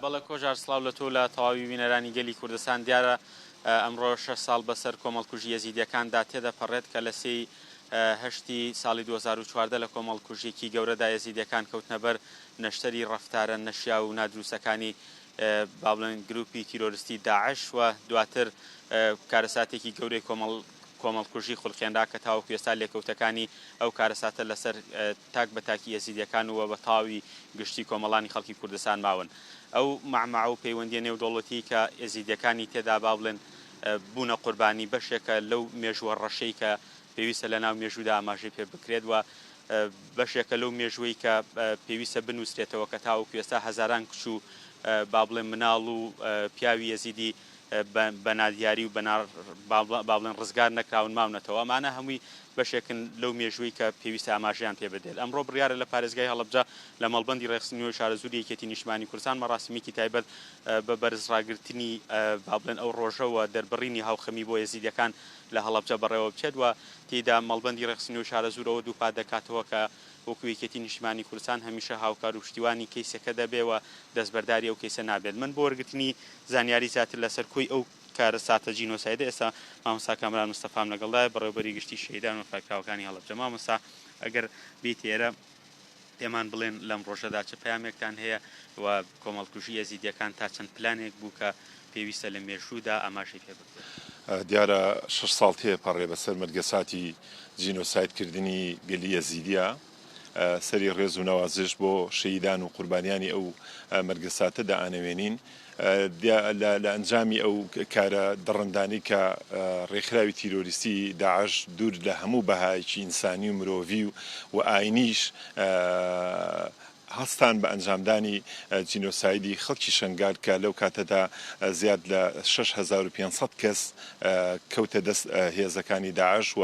بەڵێ کۆژار سڵاو لە تۆ لە تەواوی بینەرانی گەلی کوردستان دیارە ئەمڕۆ شەش ساڵ بەسەر کۆمەڵکوژی یەزیدیەکاندا تێدەپەڕێت کە لە سێی هەشتی ساڵی 2014 لە کۆمەڵکوژیەکی گەورەدا یەزیدیەکان کەوتنە بەر نەشتەری ڕەفتارە نەشیاو و نادروستەکانی با بڵێن گروپی تیرۆرستی داعش و دواتر کارەساتێکی گەورەی کۆمەڵ کۆمەڵکوژی خولقێنرا کە تاوەکو ئێستا لێکەوتەکانی ئەو کارەساتە لەسەر تاک بە تاکی ئێزیدیەکان و بە تەواوی گشتی کۆمەڵانی خەڵکی کوردستان ماون. ئەو مەعمەعە و پەیوەندیە نێودەوڵەتی کە ئێزیدیەکانی تێدا با بڵێن بوونە قوربانی بەشێکە لەو مێژووە ڕەشەی کە پێویستە لە ناو مێژوودا ئاماژەی پێ بکرێت و بەشێکە لەو مێژووەی کە پێویستە بنووسرێتەوە کە تاوەکو ئێستا هەزاران کچ و با بڵێن مناڵ و پیاوی ئێزیدی بە نادیاری و بە با بڵێن ڕزگار نەکراون ماونەتەوە. ئەمانە هەمووی بەشێکن لەو مێژووەی کە پێویستە ئاماژەیان پێ بدرێت. ئەمڕۆ بڕیارە لە پارێزگای هەڵەبجە لە مەڵبەندی ڕێکخستنی شارەزووری یەکێتی نیشتمانی کوردستان مەراسیمێکی تایبەت بە بەرزڕاگرتنی با بڵێن ئەو ڕۆژە و دەربڕینی هاوخەمی بۆ ئێزیدیەکان لە هەڵەبجە بەڕێوە بچێت و تێیدا مەڵبەندی ڕێکخستنی شارەزوور ئەوە دووپات دەکاتەوە کە وەکو یەکێتی نیشتمانی کوردستان هەمیشە هاوکار و پشتیوانی کەیسەکە دەبێ و دەستبەرداری ئەو کەیسە نابێت. من بۆ وەرگرتنی زانیاری زیاتر لەسەر کۆی ئەو کارەساتە جینۆسایدە ئێستا مامۆستا کامەران مستەفام لەگەڵدایە بەڕێوەبەری گشتی شەهیدان و ئەنفالکراوەکانی هەڵەبجە. مامۆستا ئەگەر بێیتە ئێرە پێمان بڵێن لەم ڕۆژەدا چ پەیامێکتان هەیە و کۆمەڵکوژی ئێزیدیەکان تا چەند پلانێک بوو کە پێویستە لە مێژوودا ئاماژەی پێ بکرێت؟ دیارە شەش ساڵ تێپەڕێ بەسەر مەرگەساتی جینۆساید کردنی گەلی ئێزیدیە، سەری ڕێز و نەوازش بۆ شەهیدان و قوربانیانی ئەو مەرگەساتە دائەنەوێنین. لە ئەنجامی ئەو کارە دڕندانەی کە ڕێکخراوی تیرۆریستی داعش دوور لە هەموو بەهایەکی ئینسانی و مرۆڤی و ئاینیش هەستان بە ئەنجامدانی جینۆسایدی خەڵکی شەنگال کە لەو کاتەدا زیاد لە 6500 کەس کەوتە دەست هێزەکانی داعش و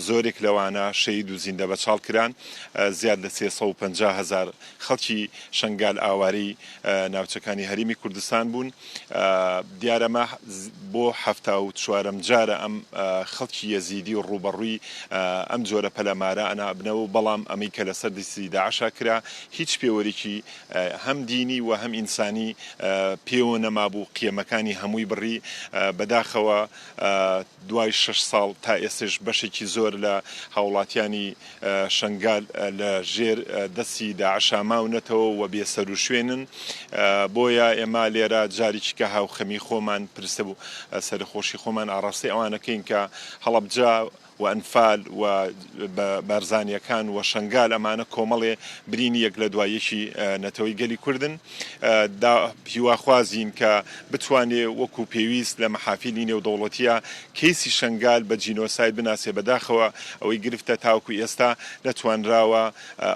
زۆرێک لەوانە شەهید و زیندە بەچاڵ کران زیاد لە 350 هەزار خەڵکی شەنگال ئاوارەی ناوچەکانی هەرێمی کوردستان بوون. دیارە ئەمە بۆ حەفتا و چوارەم جارە ئەم خەڵکی یەزیدی ڕووبەڕووی ئەم جۆرە پەلامارە ئەنابنەوە، بەڵام ئەمەی کە لەسەر دەستی داعشا کرا هیچ پێوەرێکی هەم دینی و هەم ئینسانی پێوە نەمابوو، قیەمەکانی هەمووی بڕی. بەداخەوە دوای شەش ساڵ تا ئێستەش بەشێکی زۆر لە هاوڵاتیانی شەنگال لە ژێر دەستی داعشا ماونەتەوە و بێسەروشوێنن، بۆیە ئێمە لێرە جارێکی کە هاوخەمی خۆمان پرسە و سەرەخۆشی خۆمان ئاڕاستەی ئەوانەکەین کە هەڵەبجە و ئەنفال و بارزانییەکان و شەنگال ئەمانە کۆمەڵێ برینی یەک لە دوای یەکی نەتەوەی گەلی کوردن. دا هیواخوازین کە بتوانێ وەکو پێویست لە مەحافیلی نێودەوڵەتییا کەیسی شەنگال بە جینۆساید بناسێ، بەداخەوە ئەوەی گرفتە تاوەکو ئێستا نەتوانراوە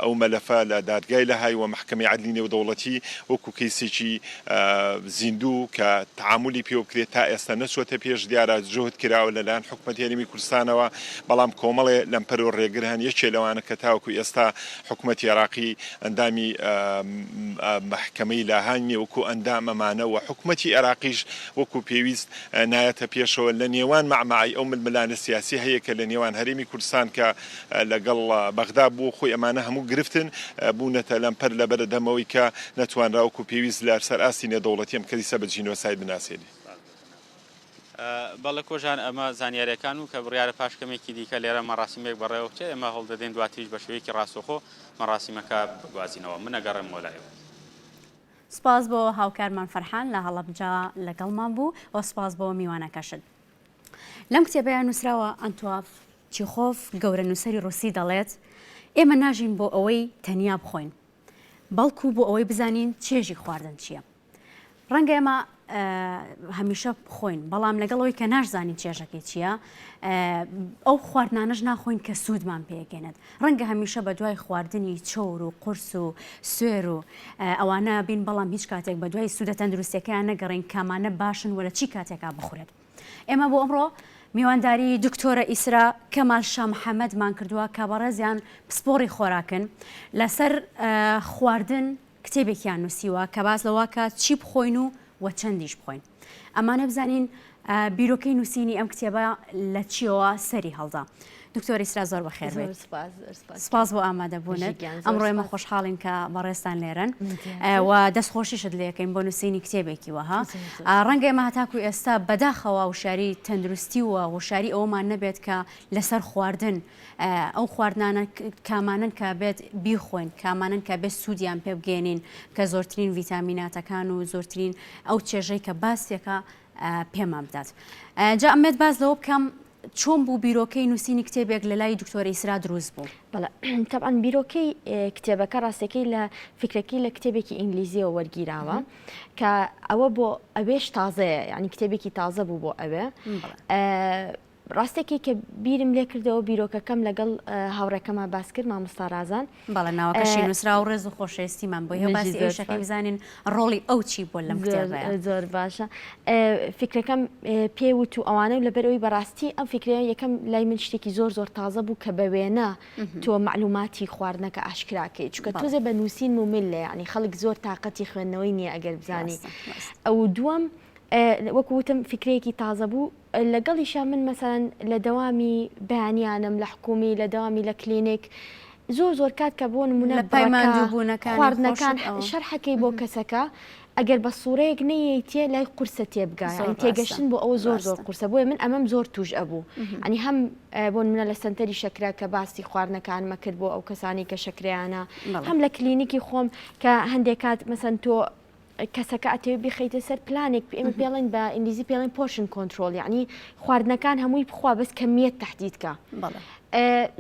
ئەو مەلەفە لە دادگای لاهای و مەحکەمەی عەدلی نێودەوڵەتی وەکو کەیسێکی زیندوو کە تەعامولی پێوە بکرێت تا ئێستا نەچووەتە پێش، دیارە جوهد کراوە لەلایەن حکومەتی هەرێمی کوردستانەوە. بەڵام کۆمەڵێ لەمپەر و ڕێگر هەن یەکێ لەوانە کە تاوەکو ئێستا حکومەتی عێراقی ئەندامی مەحکەمەی لاهان نیە وەکو ئەندام ئەمانە و حکومەتی عێراقیش وەکو پێویست نایەتە پێشەوە لە نێوان مەعمەعەی ئەو ململانێ سیاسی هەیە کە لە نێوان هەرێمی کوردستان کە لەگەڵ بەغدا بوو خۆی ئەمانە هەموو گرفتن بوونەتە لەمپەر لەبەرە دەمەوەی کە نەتوانرا وەکو پێویست لە سەر ئاستی نێودەوڵەتی ئەم کەیسە بە جینۆساید بناسێنێ. بەڵێ کۆژان ئەمە زانیاریەکان و کە بڕیارە پاش کەمێکی دیکە لێرە مەڕاسیمێک بەڕێوە بچێت ئێمە هەوڵدەدەین دواتریش بە شێوەیەکی ڕاستەوخۆ مەڕاسیمەکە بگوازینەوە من ئەگەڕێمەوە لای ئێوە. سپاس بۆ هاوکارمان فەرحان لە هەڵەبجە لەگەڵمان بوو و سپاس بۆ میوانەکەشت. لەم کتێبەیا نووسراوە ئەنتواف چیخۆف گەورە نووسەری ڕووسی دەڵێت، ئێمە ناژین بۆ ئەوەی تەنیا بخۆین، بەڵکو بۆ ئەوەی بزانین چێژی خواردن چییە. ڕەنگە ئێمە هەمیشە بخۆین، بەڵام لەگەڵ ئەوەی کە ناشزانین چێژەکەی چییە، ئەو خواردنانەش ناخۆین کە سوودمان پێگەێنێت. ڕەنگە هەمیشە بە دوای خواردنی چەور و قورس و سوێر و ئەوانە بین، بەڵام هیچ کاتێک بە دوای سوودە تەندروستیەکەیان نەگەڕێین کامانە باشن و لە چی کاتێکا بخورێت. ئێمە بۆ ئەمڕۆ میوانداری دکتۆرە ئیسرا کەمال شا محەمەدمان کردووە کە بەڕێزیان پسپۆڕی خۆراکن لەسەر خواردن کتێبێکیان نووسیوە کە باس لەوە کە چی بخۆین و وە چەندیش بخۆین. ئەمانە بزانین بیرۆکەی نووسینی ئەم کتێبە لە چیەوە سەری هەڵدا. دکتۆر ئیسرا زۆر بەخێر بێت. سپاس بۆ ئامادەبوونت. ئەمڕۆ ئێمە خۆشحاڵین کە بەڕێزتان لێرەن و دەستخۆشیشت لێکەین بۆ نووسینی کتێبێکی وەها. ڕەنگە ئێمە هەتاکو ئێستا بەداخەوە وشیاری تەندروستی و وشیاری ئەوەمان نەبێت کە لەسەر خواردن ئەو خواردنانە کامانەن کە بێت بیخۆین، کامانەن کە بێت سوودیان پێ بگەێنین کە زۆرترین ڤیتامیناتەکان و زۆرترین ئەو چێژەی کە باسیەکە پێمان بدات. جا ئەمێت باس لەوە بکەم چۆن بوو بیرۆکەی نووسینی کتێبێک لە لای دکتۆر ئیسرا دروست بوو؟ بەڵێ تەبعەن بیرۆکەی کتێبەکە ڕاستەکەی لە فیکرەکەی لە کتێبێکی ئینگلیزیەوە وەرگیراوە کە ئەوە بۆ ئەوێش تازەیە یعنی کتێبێکی تازە بوو بۆ ئەوێ ڕاستەکەی کە بیرم لێ کردەوە بیرۆکەکەم لەگەڵ هاوڕێکەما باس کرد مامۆستا ڕازان. بەڵێ ناوەکەشی نووسراوە و ڕێز و خۆشەویستیمان بۆی هەیە باسی ئەویشەکەی بزانین ڕۆڵی ئەو چی بووە لەم کتێبەیا. زۆر باشە فیکرەکەم پێ وت و ئەوانە و لەبەرئەوەی بەڕاستی ئەم فیکرەیە یەکەم لای من شتێکی زۆر زۆر تازە بوو کە بە وێنە تۆ مەعلوماتی خواردنەکە ئاشکراکەی چونکە تۆزێ بە نووسین مومیلە یانی خەڵک زۆر تاقەتی خوێندنەوەی نییە ئەگەر بزانی ئەو دووەم وەکو وتم فیکرەیەکی تازە بوو لەگەڵیشا من مەسەلەن لە دەوامی بەیانیانم لە حکومی لە دەوامی لە کلینیک زۆر زۆر کات کە بۆ نمونە لە پای بڕەکە ماندووبوونەکانی خواردنەکان خۆشت ئەوە. شەرحەکەی بۆ کەسەکە ئەگەر بە سوڕەیەک نەیەیتێ لای قورسە تێبگا زۆر یانی ڕاستە تێگەشتن بۆ ئەوە زۆر زۆر ڕاستە. قورسە بۆیە من ئەمەم زۆر توش ئەبوو یانی هەم بۆ نمونە لە سەنتەری شەکرە کە باسی خواردنەکانمە کرد بۆ ئەو کەسانەی کە شەکرەیانە بەڵێ. هەم لە کلینیکی خۆم کە هەندێک کات مەسەن تۆ کەسەکە ئەتەوێ بیخەیتە سەر پلانێک ئێمە پێڵێن بە ئینگلیزی پێڵێن portion control یعنی خواردنەکان هەمووی بخوا بەس کەمیەت تهدید کە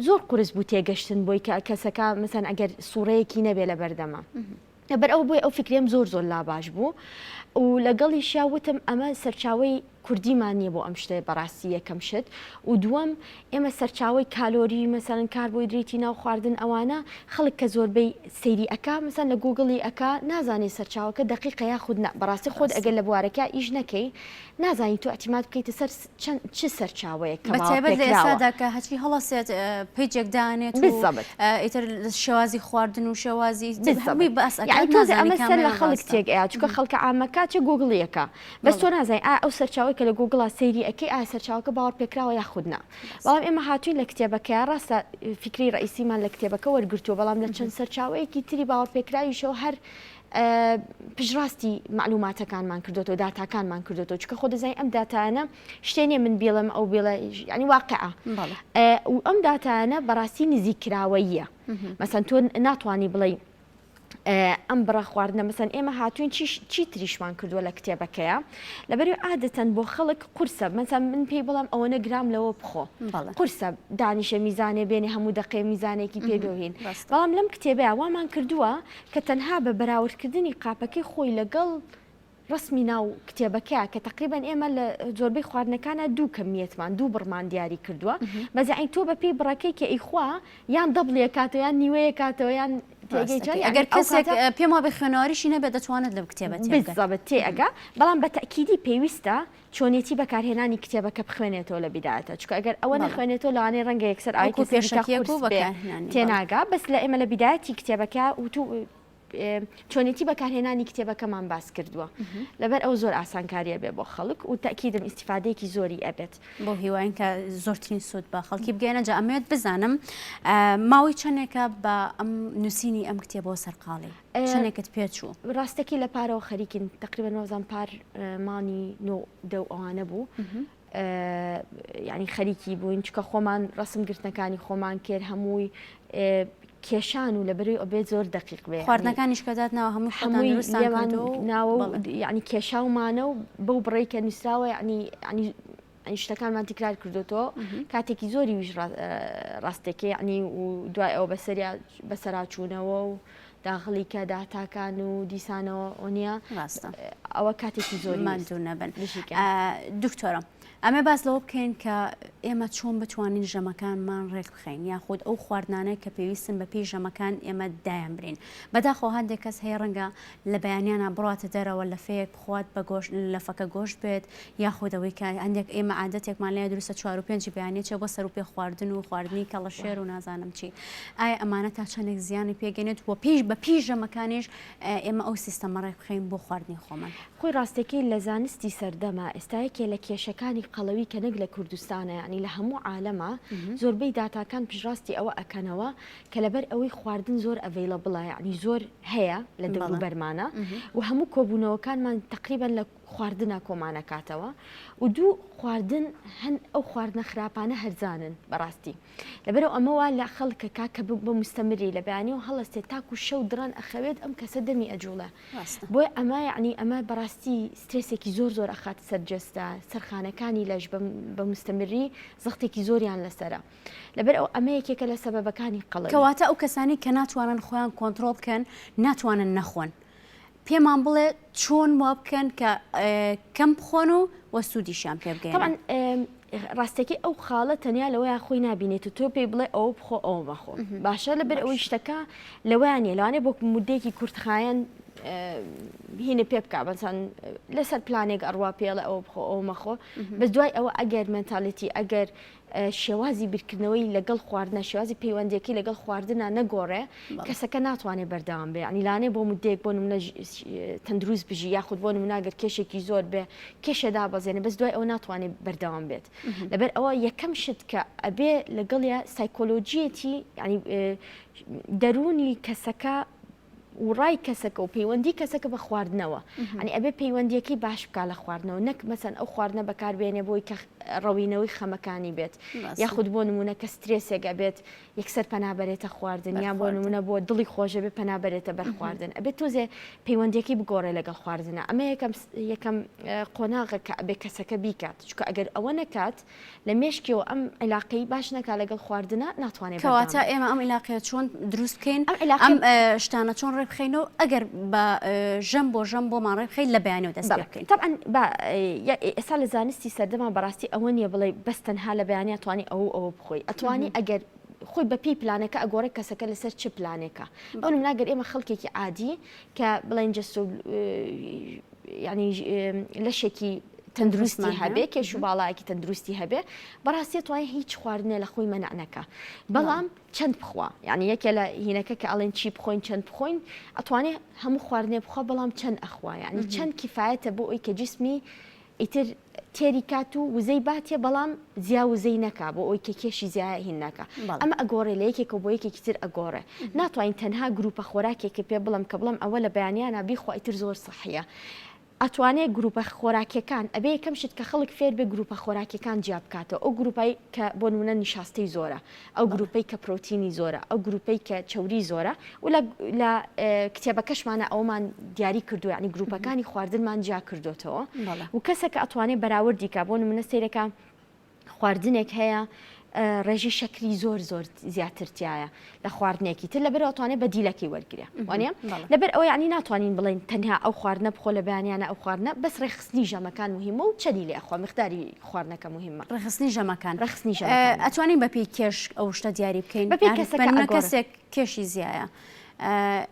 زۆر قورس بوو تێگەشتن بۆی کە کەسەکە مەسەن ئەگەر سوڕەیەکی نەبێ لە بەردەمە لەبەر ئەو بۆی ئەو فکرێم زۆر زۆر لا باش بوو و لەگەڵیشیا وتم ئەمە سەرچاوی کوردیمان نیە بۆ ئەم شتە بەڕاستی یەکەم شت و دووەم ئێمە سەرچاوەی کالۆری مەسەلەن کاربۆیدرێتی ناو خواردن ئەوانە خەڵک کە زۆربەی سەیری ئەکا مەسەلەن لە گووگڵی ئەکا نازانێ سەرچاوەکە دەقیقە یاخود نا بەڕاستی خۆت ئەگەر لە بوارەکە ئیش نەکەی نازانی تۆ ئیعتیماد بکەیتە سەر چەند چ سەرچاوەیەک کە بە تایبەت لە باوەڕپێکراوە. ئێستادا کە هەرچی هەڵەسێت پەیجێک دانێت و بالضبط. ئیتر شێوازی خواردن و شێوازی بالضبط. هەمووی باس ئەکات یعنی تۆزێ نازانی ئەمە سەر لە کامیان خەڵک ڕاستە. تێک ئەیا چونکە خەڵکە عامەکە چ گووگڵی ئەکا بەس تۆ نازانی ئایا ئەو سەرچاوەی کە لە گووگڵا سەیری ئەکەی ئایا سەرچاوەکە باوەڕپێکراوە یاخود نا بەڵام ئێمە هاتوین لە کتێبەکەیا ڕاستە فیکرەی ڕەئیسیمان لە کتێبەکە وەرگرتووە بەڵام لە چەند سەرچاوەیەکی تری باوەڕپێکراویشەوە هەر پشتڕاستی مەعلوماتەکانمان کردۆتەوە داتاکانمان کردۆتەوە چونکە خۆ دەزانی ئەم داتایانە شتێ نییە من بیڵێم ئەو بێڵێ یعنی واقعە و ئەم داتایانە بەڕاستی نزیککراوەییە مەسەن تۆ ناتوانی بڵێ ئەم بڕە خواردنە مەسەن ئێمە هاتوین چی تریشمان کردووە لە کتێبەکەیە لەبەری عادەتەن بۆ خەڵک قورسە مەسەن من پێی بڵێم ئەوەنە گرام لەوە بخۆ قورسە دانیشە میزانێ بێنێ هەموو دەقێ میزانێکی پێ بێهین بەڵام لەم کتێبەیە وامان کردووە کە تەنها بە بەراوردکردنی قاپەکەی خۆی لەگەڵ ڕەسمی ناو کتێبەکە کە تەقریبەن ئێمە لە زۆربەی خواردنەکانا دوو کەمیەتمان دوو بڕمان دیاری کردووە بەس یەعنی تۆ بە پێی بڕەکەی کە ئیخوا یان دەبڵی ئەکاتەوە یان نیوەی ئەکاتەوە یان. ئەگەر کەسێک پێم وابێ خوێنەواریشی نەبێت دەتوانێت لەم کتێبە تێبگات. بالضبط تێئەگا بەڵام بە تەئکیدی پێویستە چۆنیەتی بەکارهێنانی کتێبەکە بخوێنێتەوە لە بیدایەتە چونکە ئەگەر ئەوە نەخوێنێتەوە لەوانەیە ڕەنگە یەکسەر ئاوی وەکو کەسێکی تا پێشەکیەک و قورس بێ بەکارهێنانی بەڵێ. تێناگا بەس لە ئێمە لە بیدایەتی کتێبەکە وتو چۆنێتی بەکارهێنانی کتێبەکەمان باس کردووە لەبەر ئەو زۆر ئاسانکاریە بێ بۆ خەڵک و تەکیدم ئیسیفادەیەکی زۆری ئەبێت. بۆ هیواین کە زۆرترین سوود بە خەڵکی بگەێنە جا ئەمەوێت بزانم ماوەی چەندێکە بە ئەم نووسینی ئەم کتێبەوە سەرقاڵی چەندێکت پێچوو؟ ڕاستەکی لە پارەوە خەریکین تقریبا وازان پار مانی نۆ دە و ئەوانە بوو یعنی خەریکی بووین چکە خۆمان ڕسم گرتنەکانی خۆمان کرد هەمووی کێشان و لەبەرەی ئەبێت زۆر دەقیق بێ خواردنەکانیش کە دات ناوە هەموو هەمووی لێمان ناوە یعنی کێشاومانە و بەو بڕێی کە نووسراوە یعنی یعنی شتەکانمان تکرار کردوتەوە کاتێکی زۆری ویش ڕاستێکی یعنی و دوای ئەوە بەسەریا بەسەراچوونەوە و داخلی کە داتاکان و دیسانەوە ئۆنیە ڕاستە ئەوە کاتێکی زۆری ماندوو نەبن دکتۆرە ئەمێ باس لەوە بکەین کە ئێمە چۆن بتوانین ژەمەکانمان ڕێک بخەین یاخود ئەو خواردنانەی کە پێویستن بە پێی ژەمەکان ئێمە دایان برین بەداخەوە هەندێک کەس هەیە ڕەنگە لە بەیانیانە بڕاتە دەرەوە لەفەیەک بخوات بە گۆشت لەفەکە گۆشت بێت یاخود ئەوەی کە هەندێک ئێمە عادەتێکمان لای دروستە چوار و پێنجی بەیانی چێ بۆ سەر و پێ خواردن و خواردنی کەڵەشێر و نازانم چی ئایا ئەمانە تا چەندێک زیانی پێگەنێت و پێش بە پێی ژەمەکانیش ئێمە ئەو سیستەمە ڕێک بخەین بۆ خواردنی خۆمان. خۆی ڕاستەکەی لە زانستی سەردەما ئێستا یەکێ لە کێشەکانی قەڵەوی کە نەک لە کوردستانە یانی لە هەموو عالەما زۆربەی داتاکان پشتڕاستی ئەوە ئەکەنەوە کە لەبەر ئەوەی خواردن زۆر available ە یانی زۆر هەیە لە دەوروبەرمانە و هەموو کۆبوونەوەکانمان تەقریبەن لە خواردنا کۆمانەکاتەوە و دوو خواردن هەن ئەو خواردنە خراپانە هەرزانن بەڕاستی لەبەرئەو ئەمە وا لە خەڵک ئەکا کە بە موستەمری لە بەیانیەوە هەڵەستێت تاکو شەو دڕەن ئەخەوێت ئەم کەسە دەمی ئەجوڵێ بۆیە ئەمە یەعنی ئەمە بەڕاستی سترێسێکی زۆر زۆر ئەخاتە سەر جەستە سەر خانەکانی لەش بە موستەمری زەختێکی زۆریان لەسەرە لەبەر ئەو ئەمە یەکێکە لە سەبەبەکانی قەڵەوی. کەواتە ئەو کەسانەی کە ناتوانن خۆیان کۆنتڕۆڵ بکەن ناتوانن نەخۆن پێمان بڵێ چۆن وا بکەن کە کەم بخۆن و وە سوودیشیان پێ بگەیەنن. تەبعەن ڕاستەکەی ئەو خاڵە تەنیا لەوەیا خۆی نابینێت و تۆ پێی بڵێ ئەوە بخۆ ئەوە مەخۆ باشە لەبەر ئەوەی شتەکە لەوەیان نیە لەوانەیە بۆ مودەیەکی کورتخایەن هینە پێ بکە بەسان لەسەر پلانێک ئەڕوا پێڵێ ئەوە بخۆ ئەوە مەخۆ بەس دوای ئەوە ئەگەر mentality ئەگەر شێوازی بیرکردنەوەی لەگەڵ خواردنە شێوازی پەیوەندیەکەی لەگەڵ خواردنا نەگۆڕێ کەسەکە ناتوانێت بەردەوام بێ ینی لانێ بۆ مدەیەک بۆ نمونە تەندروست بژی یاخود بۆ نمونە گەر کێشێکی زۆر بێ کێشە دابەزێنێ بەس دوای ئەوە ناتوانێت بەردەوام بێت لەبەر ئەوە یەکەم شت کە ئەبێ لەگەڵیا سایکۆلۆژیەتی ینی دەروونی کەسەکە و ڕای کەسەکە و پەیوەندی کەسەکە بە خواردنەوە ئەنی ئەبێ پەیوەندیەکەی باش بکا لە خواردنەوە نەک مەسەن ئەو خواردنە بەکاربێنێ بۆی کە ڕەوینەوەی خەمەکانی بێت یاخود بۆ نمونە کە سترێسێک ئەبێت یەکسەر پەنا بەرێتە خواردن یان بۆ نمونە بۆ دڵی خۆشە بێ پەنا بەرێتە بەر خواردن ئەبێت تۆزێ پەیوەندیەکەی بگۆڕێ لەگەڵ خواردنە ئەمە یەکەم یەکەم قۆناغە کە ئەبێ کەسەکە بیکات چونکە ئەگەر ئەوە نەکات لە مێشکیەوە ئەم عیلاقەی باش نەکا لەگەڵ خواردنا ناتوانێ بەردەوام کەواتە ئێمە ئەم عیلاقەیە چۆن دروست بکەین ئەم شتانە چۆن ڕێک بخەینەوە ئەگەر بە ژەم بۆ ژەم بۆمان ڕێک بخەین لە بەیانیەوە دەست پێ بکەین تەبعەن با ئێستا لە زانستی سەردەما بەڕاستی ئەوە نییە بڵێ بەس تەنها لە بەیانیا توانی ئەوە و ئەوە بخۆی ئەتوانی ئەگەر خۆی بە پێی پلانەکە ئەگۆڕێ کەسەکە لەسەر چ پلانێکە بۆ نمونە گەر ئێمە خەڵکێکی عادی کە بڵێن جەستە و یعنی لەشێکی تەندروستی هەبێ کێش و باڵایەکی تەندروستی هەبێ بەڕاستی توانای هیچ خواردنێ لە خۆی مەنع نەکا بەڵام چەند بخوا یعنی یەکێ لە هینەکە کە ئەڵێن چی بخۆین چەند بخۆین ئەتوانێ هەموو خواردنێ بخوا بەڵام چەند ئەخوا یعنی چەند کیفاەتە بۆ ئەوی کە جسمی ئیتر تێری کات و وزەی باتێ بەڵام زیا وزەی نەکا بۆ ئەوی کە کێشی زیا هین ناکا ئەمە ئەگۆڕێ لە یەکێکەوە بۆ یەکێکی تر ئەگۆڕێ ناتوانین تەنها گروپە خۆراکێکە پێ بڵم کە بڵم ئەوە لە بەیانیانە بیخوا ئیتر زۆر سەحیە ئەتوانێ گروپە خۆراکیەکان ئەبێ یەکەم شت کە خەڵک فێر بێ گروپە خۆراکیەکان جیا بکاتەوە ئەو گروپەی کە بۆ نمونە نیشاستەی زۆرە ئەو گروپەی کە پرۆتینی زۆرە ئەو گروپەی کە چەوری زۆرە و لە لە کتێبەکەشمانە ئەومان دیاری کردو یعنی گروپەکانی خواردنمان جیا کردوتەوە و کەسەکە ئەتوانێ بەراوردی کا بۆ نمونە سەیرەکە خواردنێک هەیە ڕێژەی شەکری زۆر زۆر زیاتر تایە لە خواردنێکی تر لەبەر ئەتوانێت بەدیلەکەی وەرگێ وانە لەبەر ئەوە یعنی ناتوانین بڵێن تەنها ئەو خواردنە بخۆ لە بەیانیانە ئەو خواردنە بەس ڕێخستنی ژەمەکان مهمە و چەندی لێ ئەخوا مقداری خواردنەکە مهمە ڕێخستنی ژەمەکان ڕێخستنی ژەمەکان ئەتوانین بەپێی کێش ئەو شتە دیاری بکەین بەپێی کەسەکە کەسێک کێشی زیایە.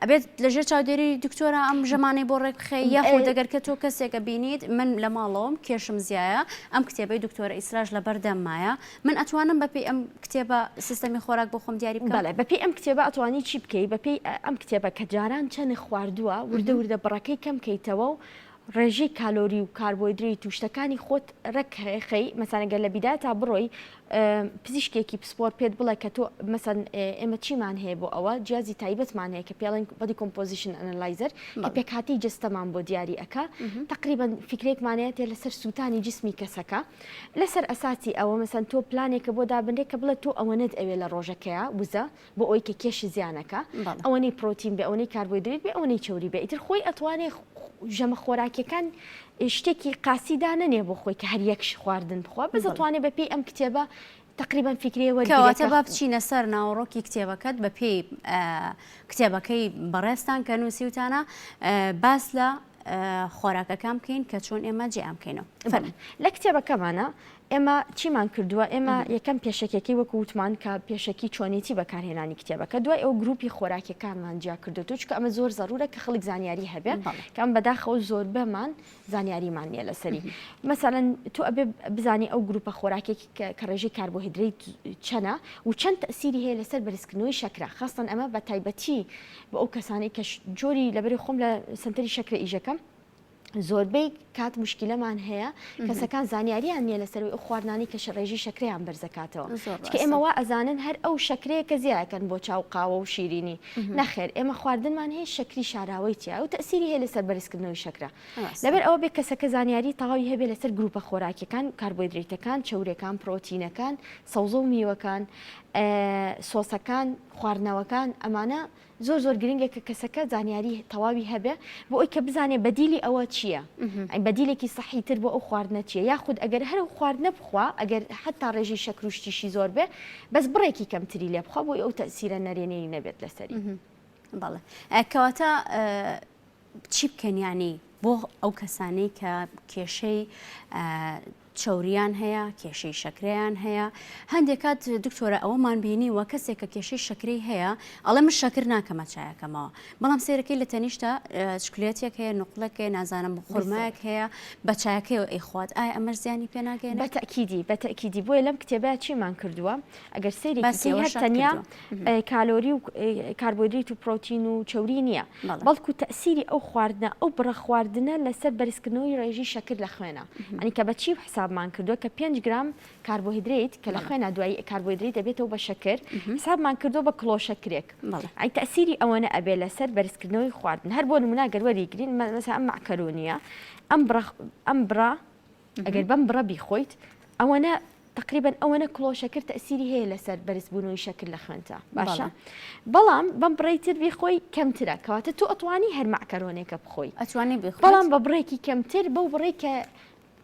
ئەبێت لەژێر چاودێری دکتۆرە ئەم ژەمانەی بۆ ڕێک بخەی یاخود دەگەر کە تۆ کەسێکە بینیت من لە ماڵەوەم کێشم زیایە ئەم کتێبەی دکتۆرە ئیسراش لە بەردەممایە من ئەتوانم بەپێی ئەم کتێبە سیستەمی خۆراک بۆ خۆم دیاری بکەم؟ بەڵێ بەپێی ئەم کتێبە ئەتوانی چی بکەی بەپێی ئەم کتێبە کە جاران چەنت خواردووە وردە وردە بڕەکەی کەم کەیتەوە و ڕێژەی کالۆری و کاربۆیدرەیت و شتەکانی خۆت ڕێک خەی مەسەن گەر لە بیدایەتا بڕۆی پزیشکێکی پسپۆر پێت بڵێ کە تۆ مەسەن ئێمە چیمان هەیە بۆ ئەوە جیازی تایبەتمان هەیە کە پێڵێن body composition analyzer کە پێکهاتەی جەستەمان بۆ دیاری ئەکا تقریبا فیکرێکمان هەیە تێ لەسەر سووتانی جسمی کەسەکە لەسەر ئەساسی ئەوە مەسەن تۆ پلانێکە بۆ دابنرێ کە بڵێ تۆ ئەوەنەت ئەوێ لە ڕۆژەکەیا وزە بۆ ئەوەی کە کێشی زیانەکە ئەوەنەی پرۆتین بێ ئەوەنەی کاربۆیدرێت بێ ئەوەنەی چەوری بێ ئیتر خۆی ئەتوانێ ژەمە خۆراکیەکان شتێکی قاسی دانەنێ بۆ خۆی کە هەر یەک خواردن بخوا بەس ئەتوانێ بە پێی ئەم کتێبە تقریبا فیکرەیە وەرگرێ کەواتە با بچینە سەر ناوەڕۆکی کتێبەکەت بە پێی کتێبەکەی بەڕێزتان کە نووسیوتانە باس لە خۆراکەکان بکەین کە چۆن ئێمە جێیان بکەینەوە. فەرموو. لە کتێبەکەمانە ئێمە چیمان کردووە ئێمە یەکەم پێشەکیەکەی وەکو وتمان کە پێشەکی چۆنێتی بەکارهێنانی کتێبەکە دوای ئەو گروپی خۆراکیەکانمان جیا کردوەوە چونکە ئەمە زۆر زەرورە کە خەڵک زانیاری هەبێ کە ئەم بەداخەوە زۆربەمان زانیاریمان نییە لەسەری مەسەلەن تۆ ئەبێ بزانی ئەو گروپە خۆراکێکی کە ڕێژەی کاربۆهیدرەیت چەنە و چەند تەسیری هەیە لەسەر بەرزکردنەوەی شەکرە خاستەن ئەمە بە تایبەتی بۆ ئەو کەسانەی کە جۆری لەبەری خۆم لە سەنتەری شەکرە ئیشەکەم زۆربەی کات موشکیلەمان هەیە کەسەکان زانیاریان نییە لەسەر ئەو خواردنانی کە ڕێژەی شەکرەیان بەرزەکاتەوە چونکە ئێمە وا ئەزانن هەر ئەو شەکرەیە کە زیایەکەن بۆ چا و قاوە و شیرینی نەخێر ئێمە خواردنمان هەیە شەکری شاراوەی تیا و تەسیری هەیە لەسەر بەرزکردنەوەی شەکرە لەبەر ئەوە بێ کەسەکە زانیاری تەواوی هەبێ لەسەر گروپە خۆراکیەکان کاربۆیدرەیتەکان چەورەکان پرۆتینەکان سەوزە و میوەکان سۆسەکان خواردنەوەکان ئەمانە زۆر زۆر گرنگە کە کەسەکە زانیاری تەواوی هەبێ بۆ ئەوی کە بزانێ بەدیلی ئەوە چییە بەدیلێکی سەحی تر بۆ ئەو خواردنە چییە یاخود ئەگەر هەر ئەو خواردنە بخوا ئەگەر حتا ڕێژەی شەکر و شتیشی زۆر بێ بەس بڕێکی کەمتری لێ بخوا بۆی ئەو تەسیرە نەرێنەی نەبێت لەسەری. بەڵێ کەواتە چی بکەن یانی بۆ ئەو کەسانەی کە کێشەی چەوریان هەیە کێشەی شەکرەیان هەیە هەندێک کات دکتۆرە ئەوەمان بینیوە کەسێک کە کێشەی شەکرەی هەیە ئەڵێ من شەکر ناکەمە چایەکەمەوە بەڵام سێرەکەی لە تەنیشتە چکلێتێک هەیە نقلێک هەیە نازانم خورمایەک هەیە بە چایەکەیەوە ئەیخوات ئایا ئەمەش زیانی پێ ناگەیەنێت؟ بە تەئکیدی بە تەئکیدی بۆیە لەم کتێبە چیمان کردووە ئەگەر سەیرێکی بکەی هەر تەنیا کالۆری و کاربۆیدریت و پرۆتین و چەوری نییە بەڵکو تەئسیری ئەو خواردنە ئەو بڕە خواردنە لەسەر بەرزکردنەوەی ڕێژەی شەکر لە خوێنە ئەنی کە بە چی حسابمان کردووە کە 5 گرام کاربۆهیدرەیت کە لە خوێنە دوایی کاربۆهیدرەیت دەبێتەوە بە شەکر حسابمان کردووە بە کڵۆ شەکرێک ئەی تەئسیری ئەوەنە ئەبێ لەسەر بەرزکردنەوەی خواردن هەر بۆ نمونە گەر وەریگرین مەسەلەن ئەم مەعکەرۆنیە ئەم بڕە ئەم بڕە ئەگەر بەم بڕە بیخۆیت ئەوەنە تقریبا ئەوەنە کڵۆ شەکر تەسیری هەیە لەسەر بەرزبوونەوەی شەکر لە خوێنتا باشە بەڵام بەم بڕەی تر بیخۆی کەمترە کەواتە تۆ ئەتوانی هەر مەعکەرۆنێکە بخۆی ئەتوانی بخۆی بەڵام بە بڕێکی کەمتر بەو بڕێک کە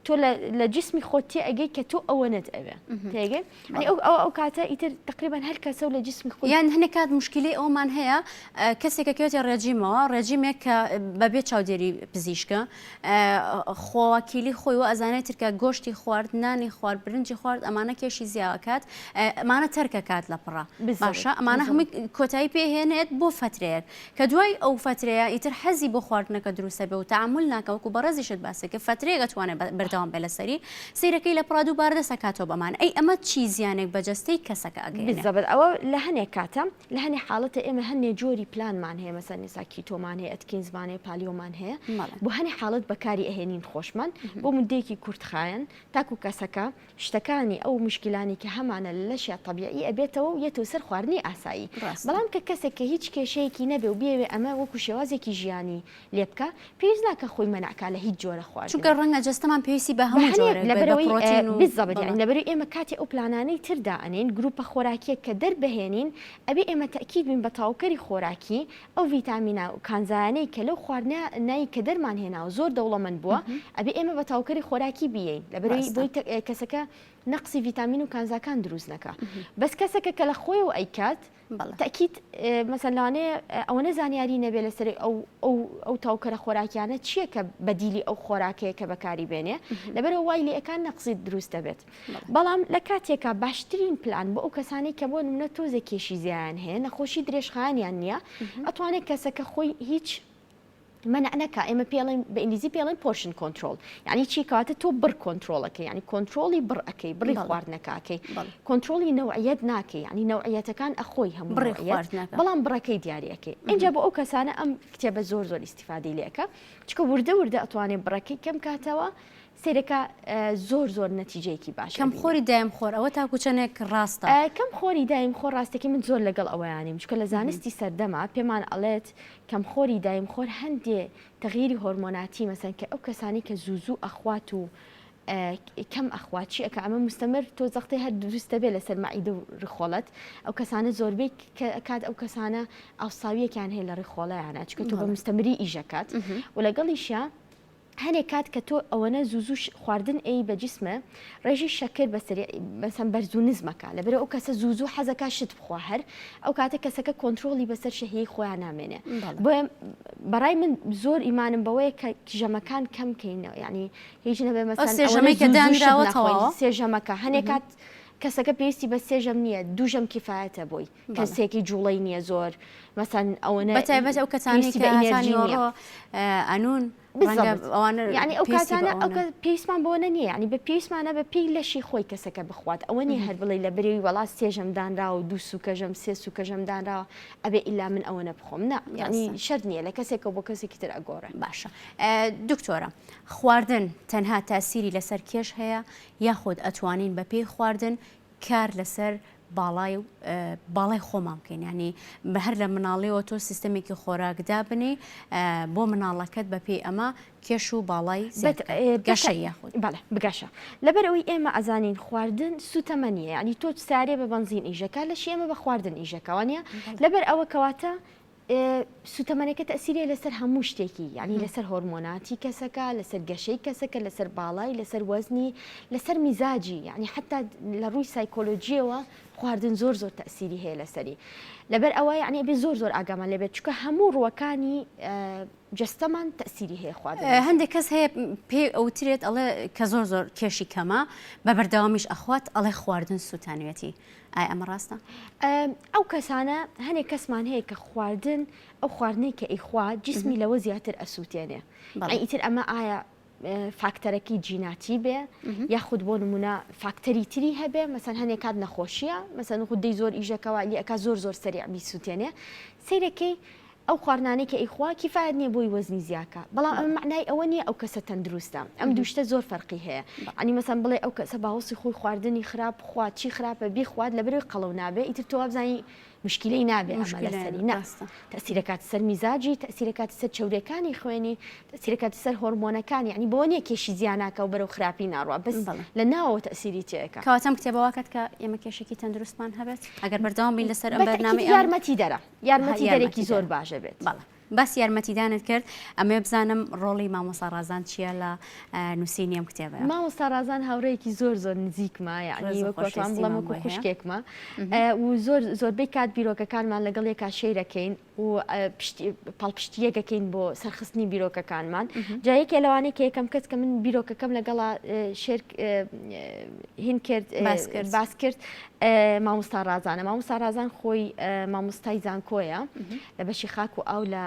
تۆ لە جسمی خۆت تێ ئەگەی کە تۆ ئەوەنەت ئەوێ تێگەی ئەو ئەو ئەو کاتە ئیتر تقریبا هەر کەسە و لە جسمی خۆی یان هەنێک کات مشکلی ئەومان هەیە کەسێکە کەوێتە ڕێجیمەوە ڕێجیمێک کە بەبێ چاودێری پزیشکە خۆوەکیلی خۆی وا ئەزانێت تر کە گۆشتی خوارد نانی خوارد برنجی خوارد ئەمانە کێشی زیاکات ئەمانە تەرکەکات لە پڕە باشە ئەمانە هەمووی کۆتایی پێهێنێت بۆ فترەیەک کە دوای ئەو فترەیە ئیتر حەزی بۆ خواردنەکە دروستە بێ و تەعامول ناکە وەکو بەڕێزیشت باسی کرد فترەیەک ئەتوانێت بەردەوام بێ لەسەری سەیرەکەی لە پڕا دووبارە دەست ئەکاتەوە بەمان ئەی ئەمە چی زیانێک بە جەستەی کەسەکە ئەگەیەنێ؟ بالضبط ئەوە لە هەنێک کاتە لە هەنێ حاڵەتە ئێمە هەنێ جۆری پلانمان هەیە مەسەن ئێستا keto مان هەیە Atkins مان هەیە paleo مان هەیە بۆ هەنێ حاڵەت بەکاری ئەهێنین خۆشمان بۆ مدەیەکی کورتخایەن تاکو کەسەکە شتەکانی ئەو موشکیلانەی کە هەمانە لە لەشیا تەبیعی ئەبێتەوە و یەتەوە سەر خواردنی ئاسایی بەڵام کە کەسێک کە هیچ کێشەیەکی نەبێ و بیەوێ ئەمە وەکو شێوازێکی ژیانی لێ بکا پێویست ناکا خۆی مەنع کا لە هیچ جۆرە خواردنێک. چونکە ڕەنگە جەستەمان پێویستی بە هەموو جۆرێک بێت بە پرۆتین و بالضبط یانی لەبەرئەوەی ئێمە کاتێ ئەو پلانانەی تر دائەنێین گروپە خۆراکیەک کە دەربهێنین ئەبێ ئێمە تەئکید بین بە تەواوکەری خۆراکی ئەو ڤیتامینە و کانزایانەی کە لەو خواردنە نای کە دەرمان هێناوە زۆر دەوڵەمەند بووە ئەبێ ئێمە بە تەواوکەری خۆراکی بیەین لەبەرئەوەی بۆی کەسەکە. نەقسی ڤیتامین و کانزاکان دروست نەکا بەس کەسەکە کە لە خۆیەوە ئەیکات تەئکید مەسەن لەوانەیە ئەوەنە زانیاری نەبێ لەسەر ئەو ئەو ئەو تاوکەرە خۆراکیانە چییە کە بەدیلی ئەو خۆراکەیە کە بەکاری بێنێ لەبەرەوە وای لێ ئەکا نەقسی دروست دەبێت بەڵام لە کاتێکا باشترین پلان بۆ ئەو کەسانەی کە بۆ نمونە تۆزێک کێشی زیایان هەیە نەخۆشی درێژخایەنیان نییە ئەتوانێت کەسەکە خۆی هیچ مەنع نەکا ئێمە پێڵێن بە ئینگلیزی پێڵێن portion control یعنی چی کەواتە تۆ بڕ کۆنترۆڵەکەی یعنی کۆنترۆڵی بڕ ئەەکەی بڕی خواردنەکەکەی کۆنترۆڵی نەوعیەت ناکەی یعنی نەوعیەتەکان ئەخۆی هەموو بڕی خواردنەکە بەڵام بڕەکەی دیاریەکەی اینجا بۆ ئەو کەسانە ئەم کتێبە زۆر زۆر ئیستیفادەی لێکە چکە وردە وردە ئەتوانێت بڕەکەی کەم کاتەوە سەیرەکە زۆر زۆر نەتیجەیەکی باش کەم خۆری دایم خۆر ئەوە تاکو چەندێک ڕاستە؟ کەم خۆری دایم خۆر ڕاستەکەی من زۆر لەگەڵ ئەوەیانیم چونکە لە زانستی سەردەما پێمان ئەڵێت کەم خۆری دایم خۆر هەندێ تەغیری هۆرمۆناتی مەسەن کە ئەو کەسانی کە زوو زوو ئەخوات و کەم ئەخوات چی ئەکا ئەمە مستەمر تۆ زەختەی هەر دروست دەبێت لەسەر مەعیدە و ڕیخۆڵەت ئەو کەسانە زۆربەی کات ئەو کەسانە ئاوساویەکیان هەیە لە ڕیخۆڵەیانە چونکە تۆ بە مستەمری ئیشەکات و لەگەڵیشیا هەنێ کات کە تۆ ئەوەنە زوو زوو خواردن ئەی بە جیسمە ڕێژەی شەکر بە سەریع مەسەن بەرز و نزمەکە لەبەر ئەو کەسە زوو زوو حەزەکا شت بخوا هەر ئەو کاتە کەسەکە کۆنترۆڵی بەسەر شەهیەی خۆیان نامێنێ بۆیە بەڕای من زۆر ئیمانم بەوەیە کە ژەمەکان کەم کەینەوە یعنی هیچ نەبێ مەسەن سێ ژەمەی کە دانراوە تەواوە سێ ژەمەکە هەنێ کات کەسەکە پێویستی بە سێ ژەم نییە دوو ژەم کیفایەتە بۆی کەسێکی جوڵەی نییە زۆر مەسەن ئەوەنە بەتایبەت ئەو کەسانەی کە ئینێرجی نییە ئەنوون یعنی ئەو کاتانە ئەو پێویستمان بۆ نە نییە ینی بە پێویستمانە بە پێی لەشی خۆی کەسەکە بخوات ئەوە نیە هەر بڵێ لە برێوی وڵات سێژەم دانراوە و دوو سوکەژەم سێ سوکەژەم دانراوە ئەبێ ئیلا من ئەوە نەبخۆم نا ینی شەرت نییە لە کەسێکەوە بۆ کەسێکی تر ئەگۆڕێ باشە دکتۆرە خواردن تەنها تاسیری لەسەر کێش هەیە یاخود ئەتوانین بە پێی خواردن کار لەسەر باڵای و باڵای خۆمان بکەین ینی بە هەر لە مناڵیەوە تۆ سیستەمێکی خۆراک دابنێی بۆ مناڵەکەت بە پێی ئەمە کێش و باڵای گەشە یاخود بەڵێ بگەشە لەبەر ئەوەی ئێمە ئەزانین خواردن سوتەمەنیە یعنی تۆ سارێ بە بەنزین ئیژەکە لەشی ئێمە بە خواردن ئیژەکەوانە لەبەر ئەوە کەواتە سوتەمەنەکە تەئسیری هەیە لەسەر هەموو شتێکی یانی لەسەر هۆرمۆناتی کەسەکە لەسەر گەشەی کەسەکە لەسەر باڵای لەسەر وەزنی لەسەر میزاجی یانی حتا لە ڕووی سایکۆلۆژیەوە خواردن زۆر زۆر تەئسیری هەیە لەسەری لەبەر ئەوە یانی ئەبێ زۆر زۆر ئاگامان لێبێت چونکە هەموو ڕووەکانی جەستەمان تەئسیری هەیە خواردن هەندێک کەس هەیە پێی ئەوترێت ئەڵێ کە زۆر زۆر کێشی کەمە بە بەردەوامیش ئەخوات ئەڵێ خواردن سووتانوێتی ئایا ئەمە ڕاستە؟ ئەو کەسانە هەنێک کەسمان هەیە کە خواردن ئەو خواردنەی کە ئەیخوا جسمی لەوە زیاتر ئەسووتێنێ ئیتر ئەمە ئایا فاکتەرەکەی جیناتی بێ یاخود بۆ نمونە فاکتەری تری هەبێ مەسەن هەنێک کات نەخۆشیە مەسەن غودەی زۆر ئیژەکەوە لێ ئەکا زۆر زۆر سەریع بیسووتێنێ سەیرەکەی ئەو خواردنانەی کە ئەیخوا کیفایەت نیە بۆی وەزنی زیاکا بەڵام ئەمە مەعنای ئەوە نیە ئەو کەسە تەندروستە ئەم دوو شتە زۆر فەرقی هەیە یانی مەسەن بڵێ ئەو کەسە باوەسی خۆی خواردنی خراپ بخوات چی خراپە بیخوات لەبەرەوەی قەڵەو نابێ ئیتر تۆ وابزانی مشکیلەی نابێ ئەمە لەسەری نا تەسیرەکات سەر میزاجی تەسیرەکات سەر چەورەکانی خوێنی تەسیرەکات سەر هۆرمۆنەکانی یعنی بۆ نیە کێشی زیاناکە و بەرەو خراپی ناڕوا بەس لە ناوەوە تەسیری تێکە کەواتە ئەم کتێبە واکات کە ئێمە کێشێکی تەندروستمان هەبێت ئەگەر بەردەوام بین لەسەر ئەم بەرنامەی یارمەتی دەرە یارمەتیدەرێکی زۆر باشە بێت. بەڵێ باسی یارمەتیدانت کرد ئەمەوێ بزانم ڕۆڵی مامۆستا ڕازان چییە لە نووسینی ئەم کتێبە؟ مامۆستا ڕازان هاوڕێیەکی زۆر زۆر نزیکمە یعنی وەکو ئەتوانم بڵێم وەکو خوشکێکمە و زۆر زۆربەی کات بیرۆکەکانمان لەگەڵ یەکا شەیرەکەین و پاڵپشتییەکەکەین بۆ سەرخستنی بیرۆکەکانمان جا یەکێ لەوانەیە کە یەکەم کەس کە من بیرۆکەکەم لەگەڵا شێر هین کرد باس کرد مامۆستا ڕازانە مامۆستا ڕازان خۆی مامۆستای زانکۆیە لە بەشی خاک و ئاو لە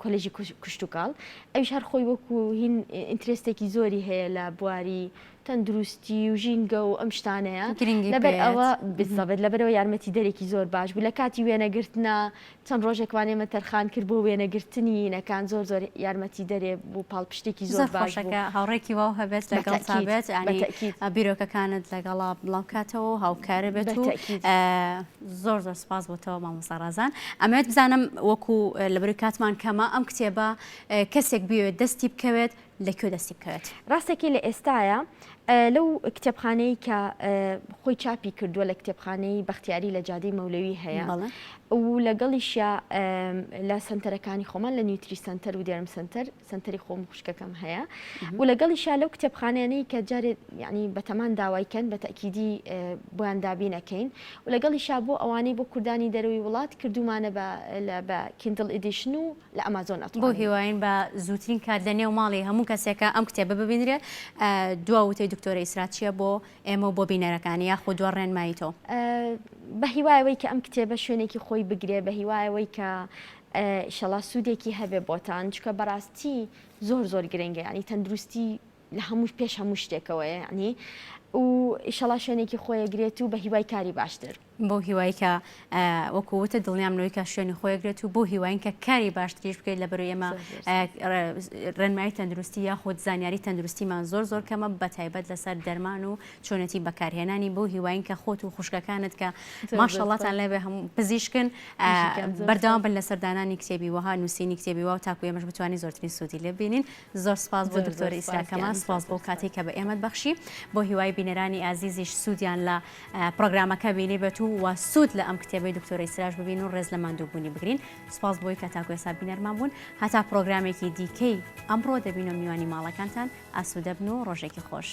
کۆلێژی کشتوکاڵ ئەویش هەر خۆی وەکو هین interest ێکی زۆری هەیە لە بواری تەندروستی و ژینگە و ئەم شتانەیە لەبەر ئەوە بالضبط لەبەرەوە یارمەتی دەرێکی زۆر باش بوو لە کاتی وێنەگرتنا چەند ڕۆژێکمان ئێمە تەرخان کرد بۆ وێنەگرتنی ینەکان زۆر زۆر یارمەتی دەرێ بوو پاڵپشتێکی زۆر باش بوو. زۆر خۆشە کە هاوڕێکی واو هەبێت لەگەڵتا بێت یانی بیرۆکەکانت لەگەڵا بڵاو کاتەوە و هاوکارە بێت و زۆر زۆر سپاس بۆ تەوە مامۆستا ڕازان ئەمەوێت بزانم وەکو لەبەرەی کاتمان کەمە ئەم کتێبە کەسێک بیەوێت دەستی بکەوێت لە کوێ دەستی بکەوێت؟ ڕاستەکەی لە ئێستایا. لەو کتێبخانەی کە خۆی چاپی کردووە لە کتێبخانەی بەختیاری لە جادەی مەولەوی هەیە و لەگەڵیشیا لە سەنتەرەکانی خۆمان لە نیوتری سەنتەر و دێرم سەنتەر سەنتەری خۆم خوشکەکەم هەیە و لەگەڵیشا لەو کتێبخانەیانەی کە جارێ یعنی بەتەمان داوای کەن بە تەکیدی بۆیان دابینەکەین و لەگەڵیشا بۆ ئەوانەی بۆ کوردانی دەرەوەی وڵات کردومانە بە بە Kindle edition و لە ئەمازۆن ئەتوانین. بەو هیواین بە زووترین کات لە نێو ماڵی هەموو کەسێکە ئەم کتێبە ببینرێ. دوا وتەی دکتۆرە ئیسرا چییە بۆ ئێمە و بۆ بینەرەکانی یاخود دوا ڕێنمایی تۆ؟ بە هیوای ئەوەی کە ئەم کتێبە شوێنێکی خۆی بگرێ، بە هیوای ئەوەی کە ئیشەڵا سوودێکی هەبێ بۆتان، چونکە بەڕاستی زۆر زۆر گرنگە یانی تەندروستی لە هەموو پێش هەموو شتێکەوەیە یانی و ئیشەڵا شوێنێکی خۆی ئەگرێت و بە هیوای کاری باشتر. بەو هیوای کە وەکو وتت دڵنیام لەوەی کە شوێنی خۆی ئەگرێت و بەو هیواین کە کاری باشتریش بکەیت لەبەرەوەی ئێمە ڕێنمایی تەندروستی یاخود زانیاری تەندروستیمان زۆر زۆر کەمە بە تایبەت لەسەر دەرمان و چۆنێتی بەکارهێنانی بەو هیواین کە خۆت و خوشکەکانت کە ماشەڵاتان لێبێ هەموو پزیشکن بەردەوام بن لەسەر دانانی کتێبی وەها نووسینی کتێبی وا و تاکو ئێمەش بتوانین زۆرترین سوودی لێ ببینین زۆر سپاس بۆ دکتۆر ئیسرا کەمال سپاس بۆ کاتێک کە بە ئێمەت بەخشی بۆ هیوای بینەرانی ئازیزیش سوودیان لە پرۆگرامەکە بینی بێت و و سوود لە ئەم کتێبەی دکتۆرە ئیسراش ببین و ڕێز لە ماندووبوونی بگرین سپاس بۆی کە تاکو ئێستا بینەرمان بوون هەتا پرۆگرامێکی دیکەی ئەمڕۆ دەبینەوە میوانی ماڵەکانتان ئاسوودە بن و ڕۆژێکی خۆش.